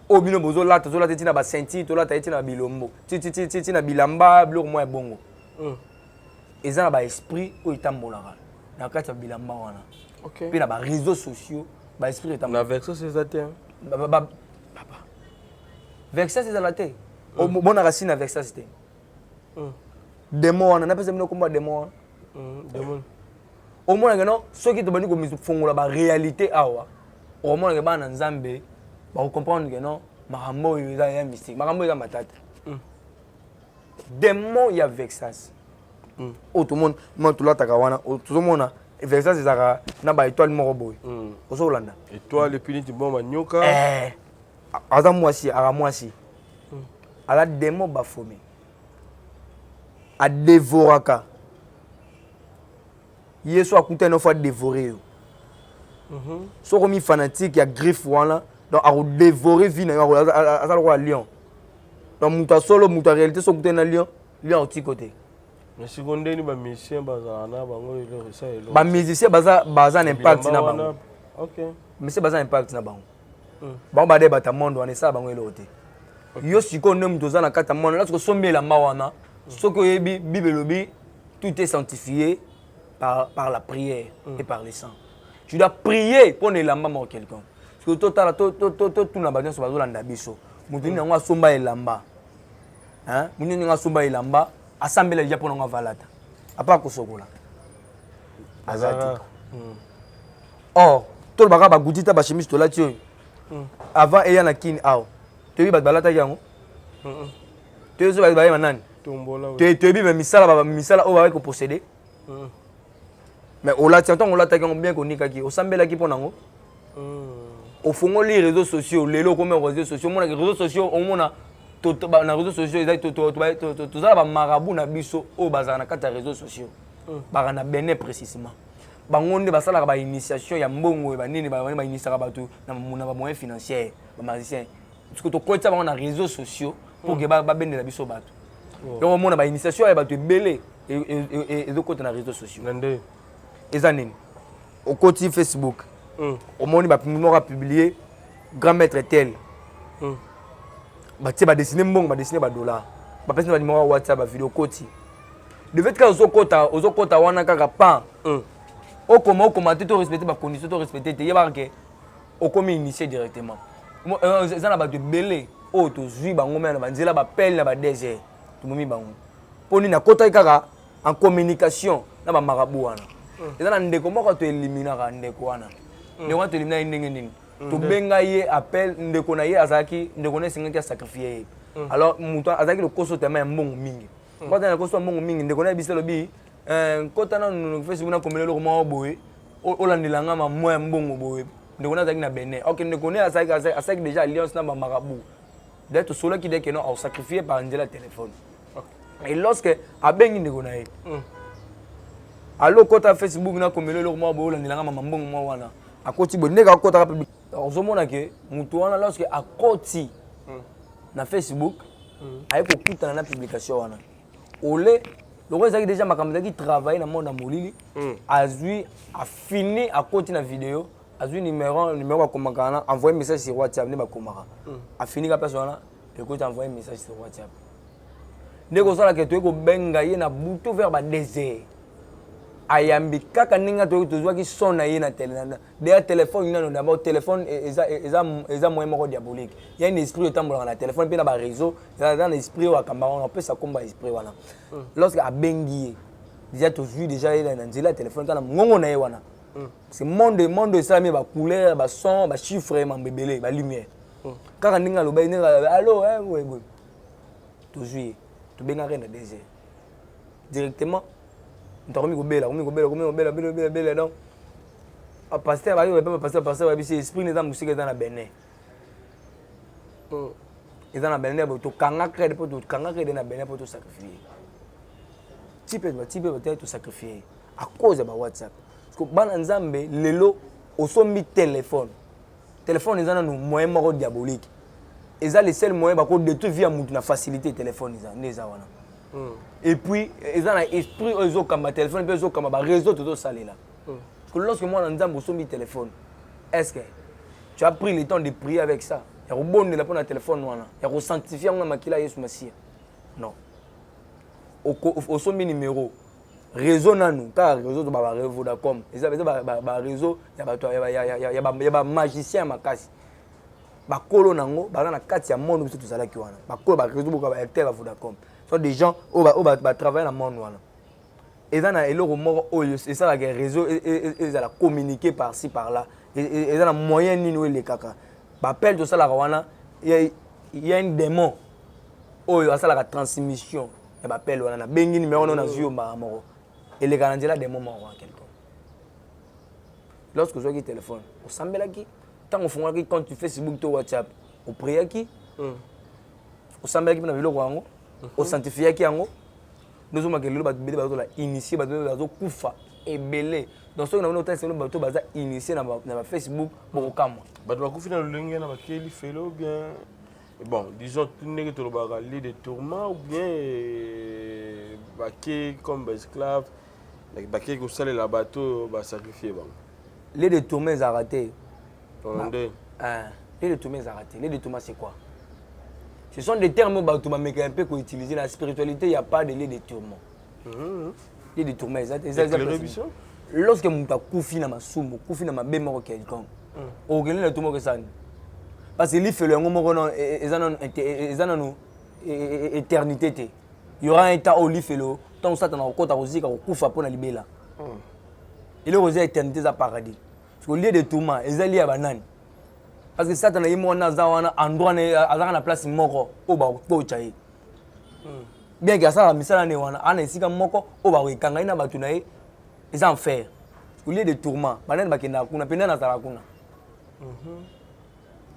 Oyo bino bozolata, ozolata ti na baceinture, tolata ye ti na bilombo, ti na bilamba, biloko mwa ya bongo. Eza na baesprit oyo etambolaka na kati ya bilamba wana. Mpe na baréseaux sociaux, baesprit etambolaka. Na Vexas eza te? Papa, Vexas ezala te. Omonaka si na Vexas te démon wana. Napesa bino kombo ya démon wana. Démon. Omonaka no, soki tobandi kofongola baréalité awa, okomonaka bana na Nzambe bakocomprendre ke non, makambo oyo eza ya mystique, makambo oyo eza matata. Démon ya Vexas oyo tomoni ma tolataka wana, tozomona Vexas ezalaka na baétoile moko boye, ozolanda? Étoile, et puis neti bon banyoka. Aza mwasi, aka mwasi, aza démon Baphomet, adévoraka ye. So akutani, ofo adévore yo. Soki omi fanatique ya griffe wana, donc akodévore vie na yo. Aza lokola lion. Donc moto asolo, moto ya réalité, so okutani na lion, lion otiko te. Mais siko ndeni bamusicien bazala na bango, esa eloko? Bamusicien baza na impact na bango. Musicien baza na impact na bango. Bango bade bata monde wana, esala bango eloko te. Yo sikoyo nde moto oza na kati ya monde wana, soki osombi elamba wana, soki oyebi Bible elobi tout est sanctifié par la prière et par le sang, tu dois prier mpo na elamba moko quelqu'un. Soki totala, totuna bato nyonso bazolanda biso, moto nini yango asomba elamba, moto nini yango asomba elamba, asambela deja mpo nango avalata apa kosokola? Aza te. Or tolobaka baguti ta bachemise tolati oyo, avant eya na Kini awa, toyebi bato balataki yango, toyebi so bayeba nani, toyebi me misala, misala oyo bayaki koposséder. Mais olati, ntango olataki yango bien, konikaki, osambelaki mpo nango? Ofongoli réseaux sociaux lelo, okomi réseaux sociaux, omonaki réseaux sociaux, omona na réseaux sociaux ezali, toza na bamarabout na biso oyo bazala na kati ya réseaux sociaux, baka na Benin précisément. Bango nde basalaka bainitiation ya mbongo, banini, bainitiaka bato na bamoyen financière, bamagicien. Parce que tokotisa bango na réseaux sociaux pour ke babendela biso bato. Donc omona bainitiation ya bato ebele ezokota na réseaux sociaux. Eza nini? Okoti Facebook, omoni moko apublie grand maître tel, batie, badessine mbongo, badessine badollar, bapesi na banimero ya WhatsApp, bavideo. Okoti de fait kaka, ozokota, ozokota wana kaka pan, okoma, okoma te, to respecte bacondition, to respecte te, yebaka ke okomi initié directement. Eza na bato ebele oyo tozwi bango mena na banzela, bapele na badésert, tomomi bango. Mpo nini? Akotaki kaka en communication na bamarabout wana. Eza na ndeko moko toeliminaka ndeko wana. Ndeko wana toelimina ye ndenge nini? Tobenga ye appel. Ndeko na ye azalaki, ndeko na ye esengaki asacrifie ye. Alors moto azalaki lokoso tema ya mbongo mingi, kota na lokoso ya mbongo mingi. Ndeko na ye biso alobi: "Nkota nanu Facebook, nakomela eloko moko boye, olandela nga mamwa ya mbongo boye." Ndeko na azalaki na Benin. Ok, ndeko ne asalaki déjà alliance na bamarabout. D'ailleurs tosolaki dès que non, aosacrifie par nzela ya téléphone. Et lorsque abengi ndeko na ye: "Alo, kota Facebook, nakomela eloko moko boye, olandelanga mama mbongo moko wana." Akoti boye, ndenge akotaka, ozomona ke motu wana, lorsque akoti na Facebook, aye kokutana na publication wana. Ole lokola ezalaki déjà makambo ezalaki travaille na monde ya molili, azwi, afini, akoti na video, azwi numéro, numéro bakomaka wana, envoye message sur WhatsApp. Nde bakomaka, afinika place wana, ekoti, envoye message sur WhatsApp. Nde kosalaka, toyei kobenga ye na butu vers ba 2 heures, ayambi kaka ndenge toyoki, tozwaki son na ye na deya téléphone nano. D'abord téléphone eza moyen moko diabolique ya un esprit etambolaka na téléphone mpe na baréseau. Eza na esprit oyo akambaka wana, opesa komba esprit wana. Lorsque abengi ye déjà, tozwi déjà ye na nzela ya téléphone kaka na mongongo na ye wana, parce que monde esalami bacouleur, bason, bachiffre, mambo ebele, balumière. Kaka ndenge alobaki, ndenge alo boye boye, tozwi ye, tobengaka ye na 2 heures directement. Moto akomi kobela, akomi kobela, akomi kobela, bela, bela, bela. Donc pasteur bayi, pasteur, pasteur bayebisi esprit eza mosika, eza na Benin, eza na Benin boye. Tokanga crede mpo tokanga crede na Benin mpo tosacrifie ti mpe ti mpe te, tosacrifie à cause ya bawhatsapp. Parce que bana Nzambe, lelo osombi téléphone, téléphone eza nanu moyen moko diabolique, eza le seul moyen bakodétruire vie ya mutu na facilité. Téléphone eza nde eza wana. Et puis eza na esprit oyo ezokamba téléphone mpe ezokamba baréseau tozosalela. Parce que lorsque mwana Nzambe osombi téléphone, est-ce que tu as pris le temps de prier avec ça? Ya kobondela mpo na téléphone wana, ya kosanctifie yango na makila ya Yesu Masiya? Non. Osombi numéro, réseau nanu, kaka réseau to ba Vodacom, eza ba réseau ya bato ya ba magicien ya makasi. Bakolo nango baza na kati ya monde biso tozalaki wana. Bakolo ba réseau boka ba Airtel, ba Vodacom. Ce sont des gens oyo ba travailler na monde wana. Eza na eloko moko oyo esalaka réseau ezala communiquer par-ci par-là. Eza na moyen nini oyo elekaka. Ba appel tosalaka wana, il y a un démon oyo asalaka transmission ya ba appel wana. Nabengi numéro wana, nazwi yo mbala moko. Eleka na nzela démon moko wana quelqu'un. Lorsque ozwaki téléphone, osambelaki? Ntango ofungolaki compte Facebook to WhatsApp, opriaki? Osambelaki mpe na biloko yango? Osanctifiaki yango? Nozomaka lelo bato ebele bazola initié, bato ebele bazokufa ebele. Donc soki namoni otalisa bino bato baza initié na bafacebook, bokokamwa. Bato bakufi na lolenge na bakeli felo ou bien, bon, disons ndenge tolobaka, lieu de tourment, ou bien bake comme baesclave, bakei kosalela bato oyo basacrifie bango? Lieu de tourment ezalaka te. Nde Lieu de tourment ezalaka te. Lieu de tourment, c'est quoi? Ce sont des termes oyo bato bamekaka mpe koutiliser. Na spiritualité, il y a pas de lieu de tourment. Lieu de tourment eza te. Lorsque moto akufi na masumu, okufi na mabe moko quelconque, okokende na tourment okesani, parce que lifelo yango moko eza nano éternité te. Il y aura un temps oyo lifelo, ntango Satana kokɔta, kozika, kokufa mpo na libela. Eloko eza éternité eza paradis. Parce que lieu de tourment eza lieu ya banani? Parce que Satana ye moko wana aza wana endroit na azaka na place moko oyo bakotya ye, bien que asalaka misala ne wana, ana esika moko oyo bakokanga ye na bato na ye, eza enfer. Au lieu de tourment, banani bakendaka kuna mpe nani azalaka kuna?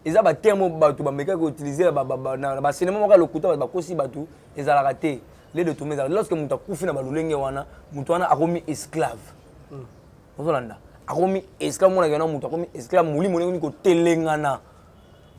Eza baterme oyo bato bamekaki koutiliser na basinema moko ya lokuta, bato bakosi bato. Ezalaka te lieu de tourment. Ezalaka lorsque moto akufi na balolenge wana, moto wana akomi esclave. Ozolanda, akomi esclave. Omonaka no moto akomi esclave, molimo ndenge kotelengana.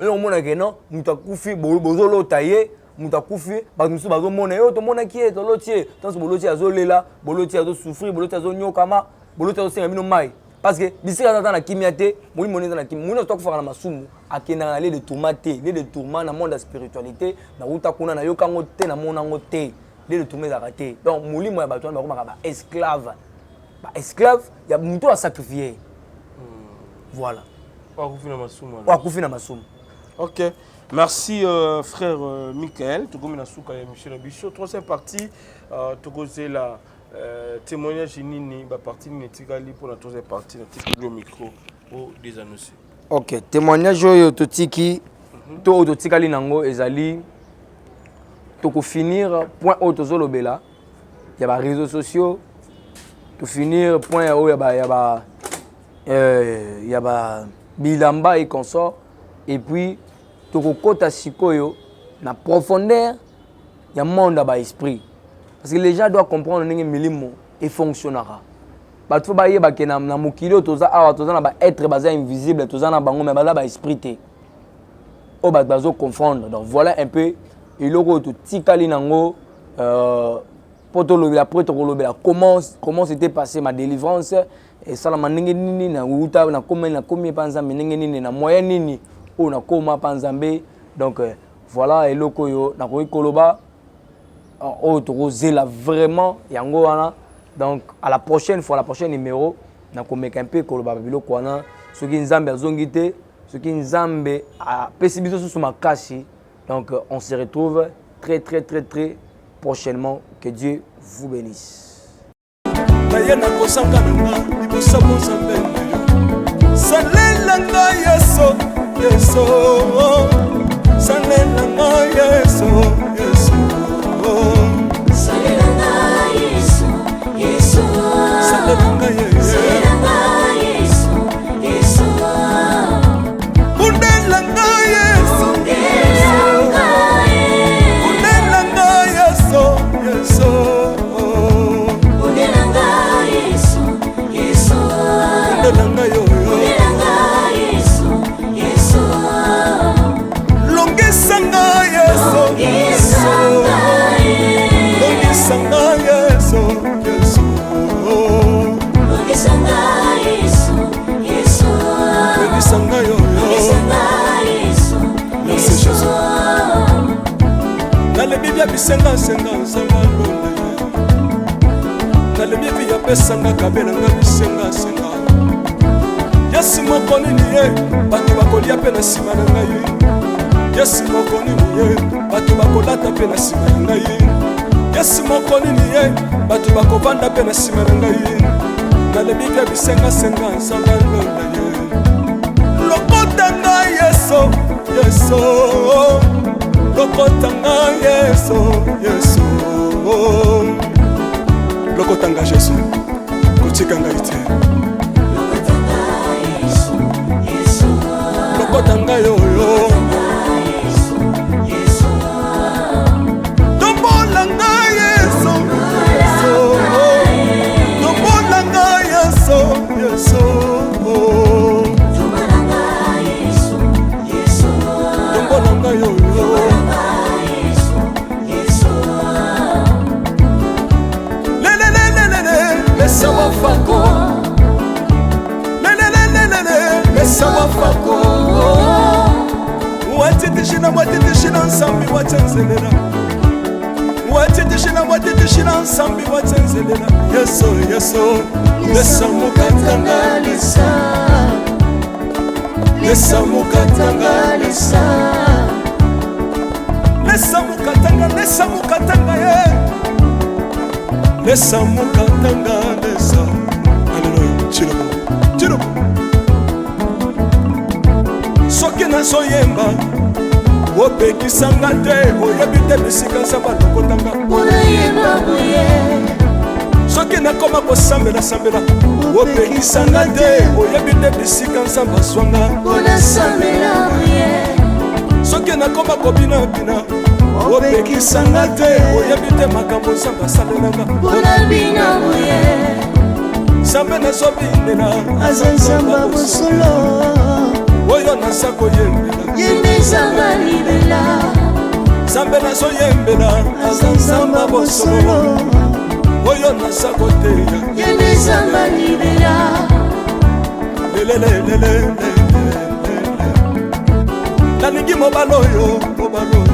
Oyo omonaka no moto akufi, bozolota ye, moto akufi, bato mosusu bazomona ye, oyo tomonaki ye, toloti ye. Ntanso boloti ye azolela, boloti ye azosouffrir, boloti azonyokama, boloti azosenga bino mai, parce que bisika aza na kimia te, molimo nde eza na kimia. Molimo akufaka na masumu akendaka na lieu de tourment te. Lieu de tourment na monde ya spiritualité, nauta kuna, nayoka yango te, namona yango te. Lieu de tourment ezalaka te. Donc molimo ya bato wana bakomaka baesclave, baesclave ya moto asacrifie. Voilà. Akufi na masumu. Akufi na masumu. Ok, merci frère Michael. Tokomi na suka ya émission na biso, troisième partie. Tokozela témoignage nini, bapartie nini etikali mpona troisième partie? Natikeli yo micro o désannoncer. Ok, témoignage oyo totiki to oyo totikali nango ezali, tokofinir point oyo tozolobela ya baréseaux sociaux, tofinir point oyo ya ba bilamba et consort, et puis tokokɔta sikoyo na profondeur ya monde ya baesprit, parce que les gens doivent comprendre ndenge milimo efonctionnaka. Bato fo bayeba ke na mokili oyo toza awa, toza na baêtre baza invisible, toza na bango, mais baza baesprit te oyo bato bazoconfondre. Donc voilà un peu eloko oyo totikali nango mpo tolobela. Après tokolobela comment s'était passé ma délivrance, esalama ndenge nini, nauta nakomi epa Nzambe ndenge nini, na moyen nini oyo nakóma mpa Nzambe. Donc voilà eloko oyo nakoki koloba, oyo tokozela vraiment yango wana. Donc à la prochaine fois, à la prochaine numéro, nakomeka mpe koloba biloko wana, soki Nzambe azongi te, soki Nzambe apesi biso susu makasi. Donc on se retrouve très très très très prochainement. Que Dieu vous bénisse. Naye nakosanga nanga liboso Nzambe na yo. Salela ngai Yesu, Yesu, salela ngai Yesu, Yesu. Salela ngai Yesu, Yesu. Salela ngai Yesu. Salela ngai Yesu, Yesu. Bundela ngai Yesu. Bundela ngai. Bundela ngai Yesu, Yesu. Bundela ngai Yesu, Yesu. Bundela ngai yo. Bundela ngai Yesu, Yesu. Longisa ngai Yesu. Longisa ngai. Longisa ngai Yesu, Yesu. Longisa ngai. Nalobi bia bisengasenga nzambe alonda ye. Nalobi vi apesanga kabelanga bisengasenga. Yesu moko nini ye bato bakolia mpe na nsima na ngai. Yesu moko nini ye bato bakolata mpe na nsima na ngai. Yesu moko nini ye bato bakovanda mpe na nsima na ngai. Nalobi bia bisengasenga nzambe alonda ye. Lokota ngai Yesu, Yesu. Lokota ngai Yesu, Yesu. Lokota ngai Yesu, kotika ngai te. Lokota ngai oyo. Tombola ngai Yesu, Yesu. Tombola ngai Yesu, Yesu. Tombola ngai oyo. Lelelelelele, lesa wafako. Lelelelelele, lesa wafako. Watitishina, watitishina nsambi watsenzelela. Watitishina, watitishina nsambi watsenzelela. Yesu, Yesu, lesa mukatanga lesa. Lesa mukatanga lesa. Lesa mukatanga, lesa mukatanga ye. Lesa mukatanga lesa. Alléluia. Tshilombo, tshilombo. Soki nazoyemba opekisanga te, oyebi te bisika nzambe alokotanga. Soki nakoma kosambela-sambela opekisanga te, oyebi te bisika nzambe azwanga. Soki nakoma kobinabina opekisanga te, oyebi te makambo nzambe asalelanga. Nzambe nazobinela aza nzambe ya bosolo, oyo naza koyembela ye nde nzambe ya libela. Nzambe nazoyembela aza nzambe ya bosolo, oyo naza koteya ye nde nzambe ya libela. Lelelelelele, nalingi mobali oyo, mobali oyo.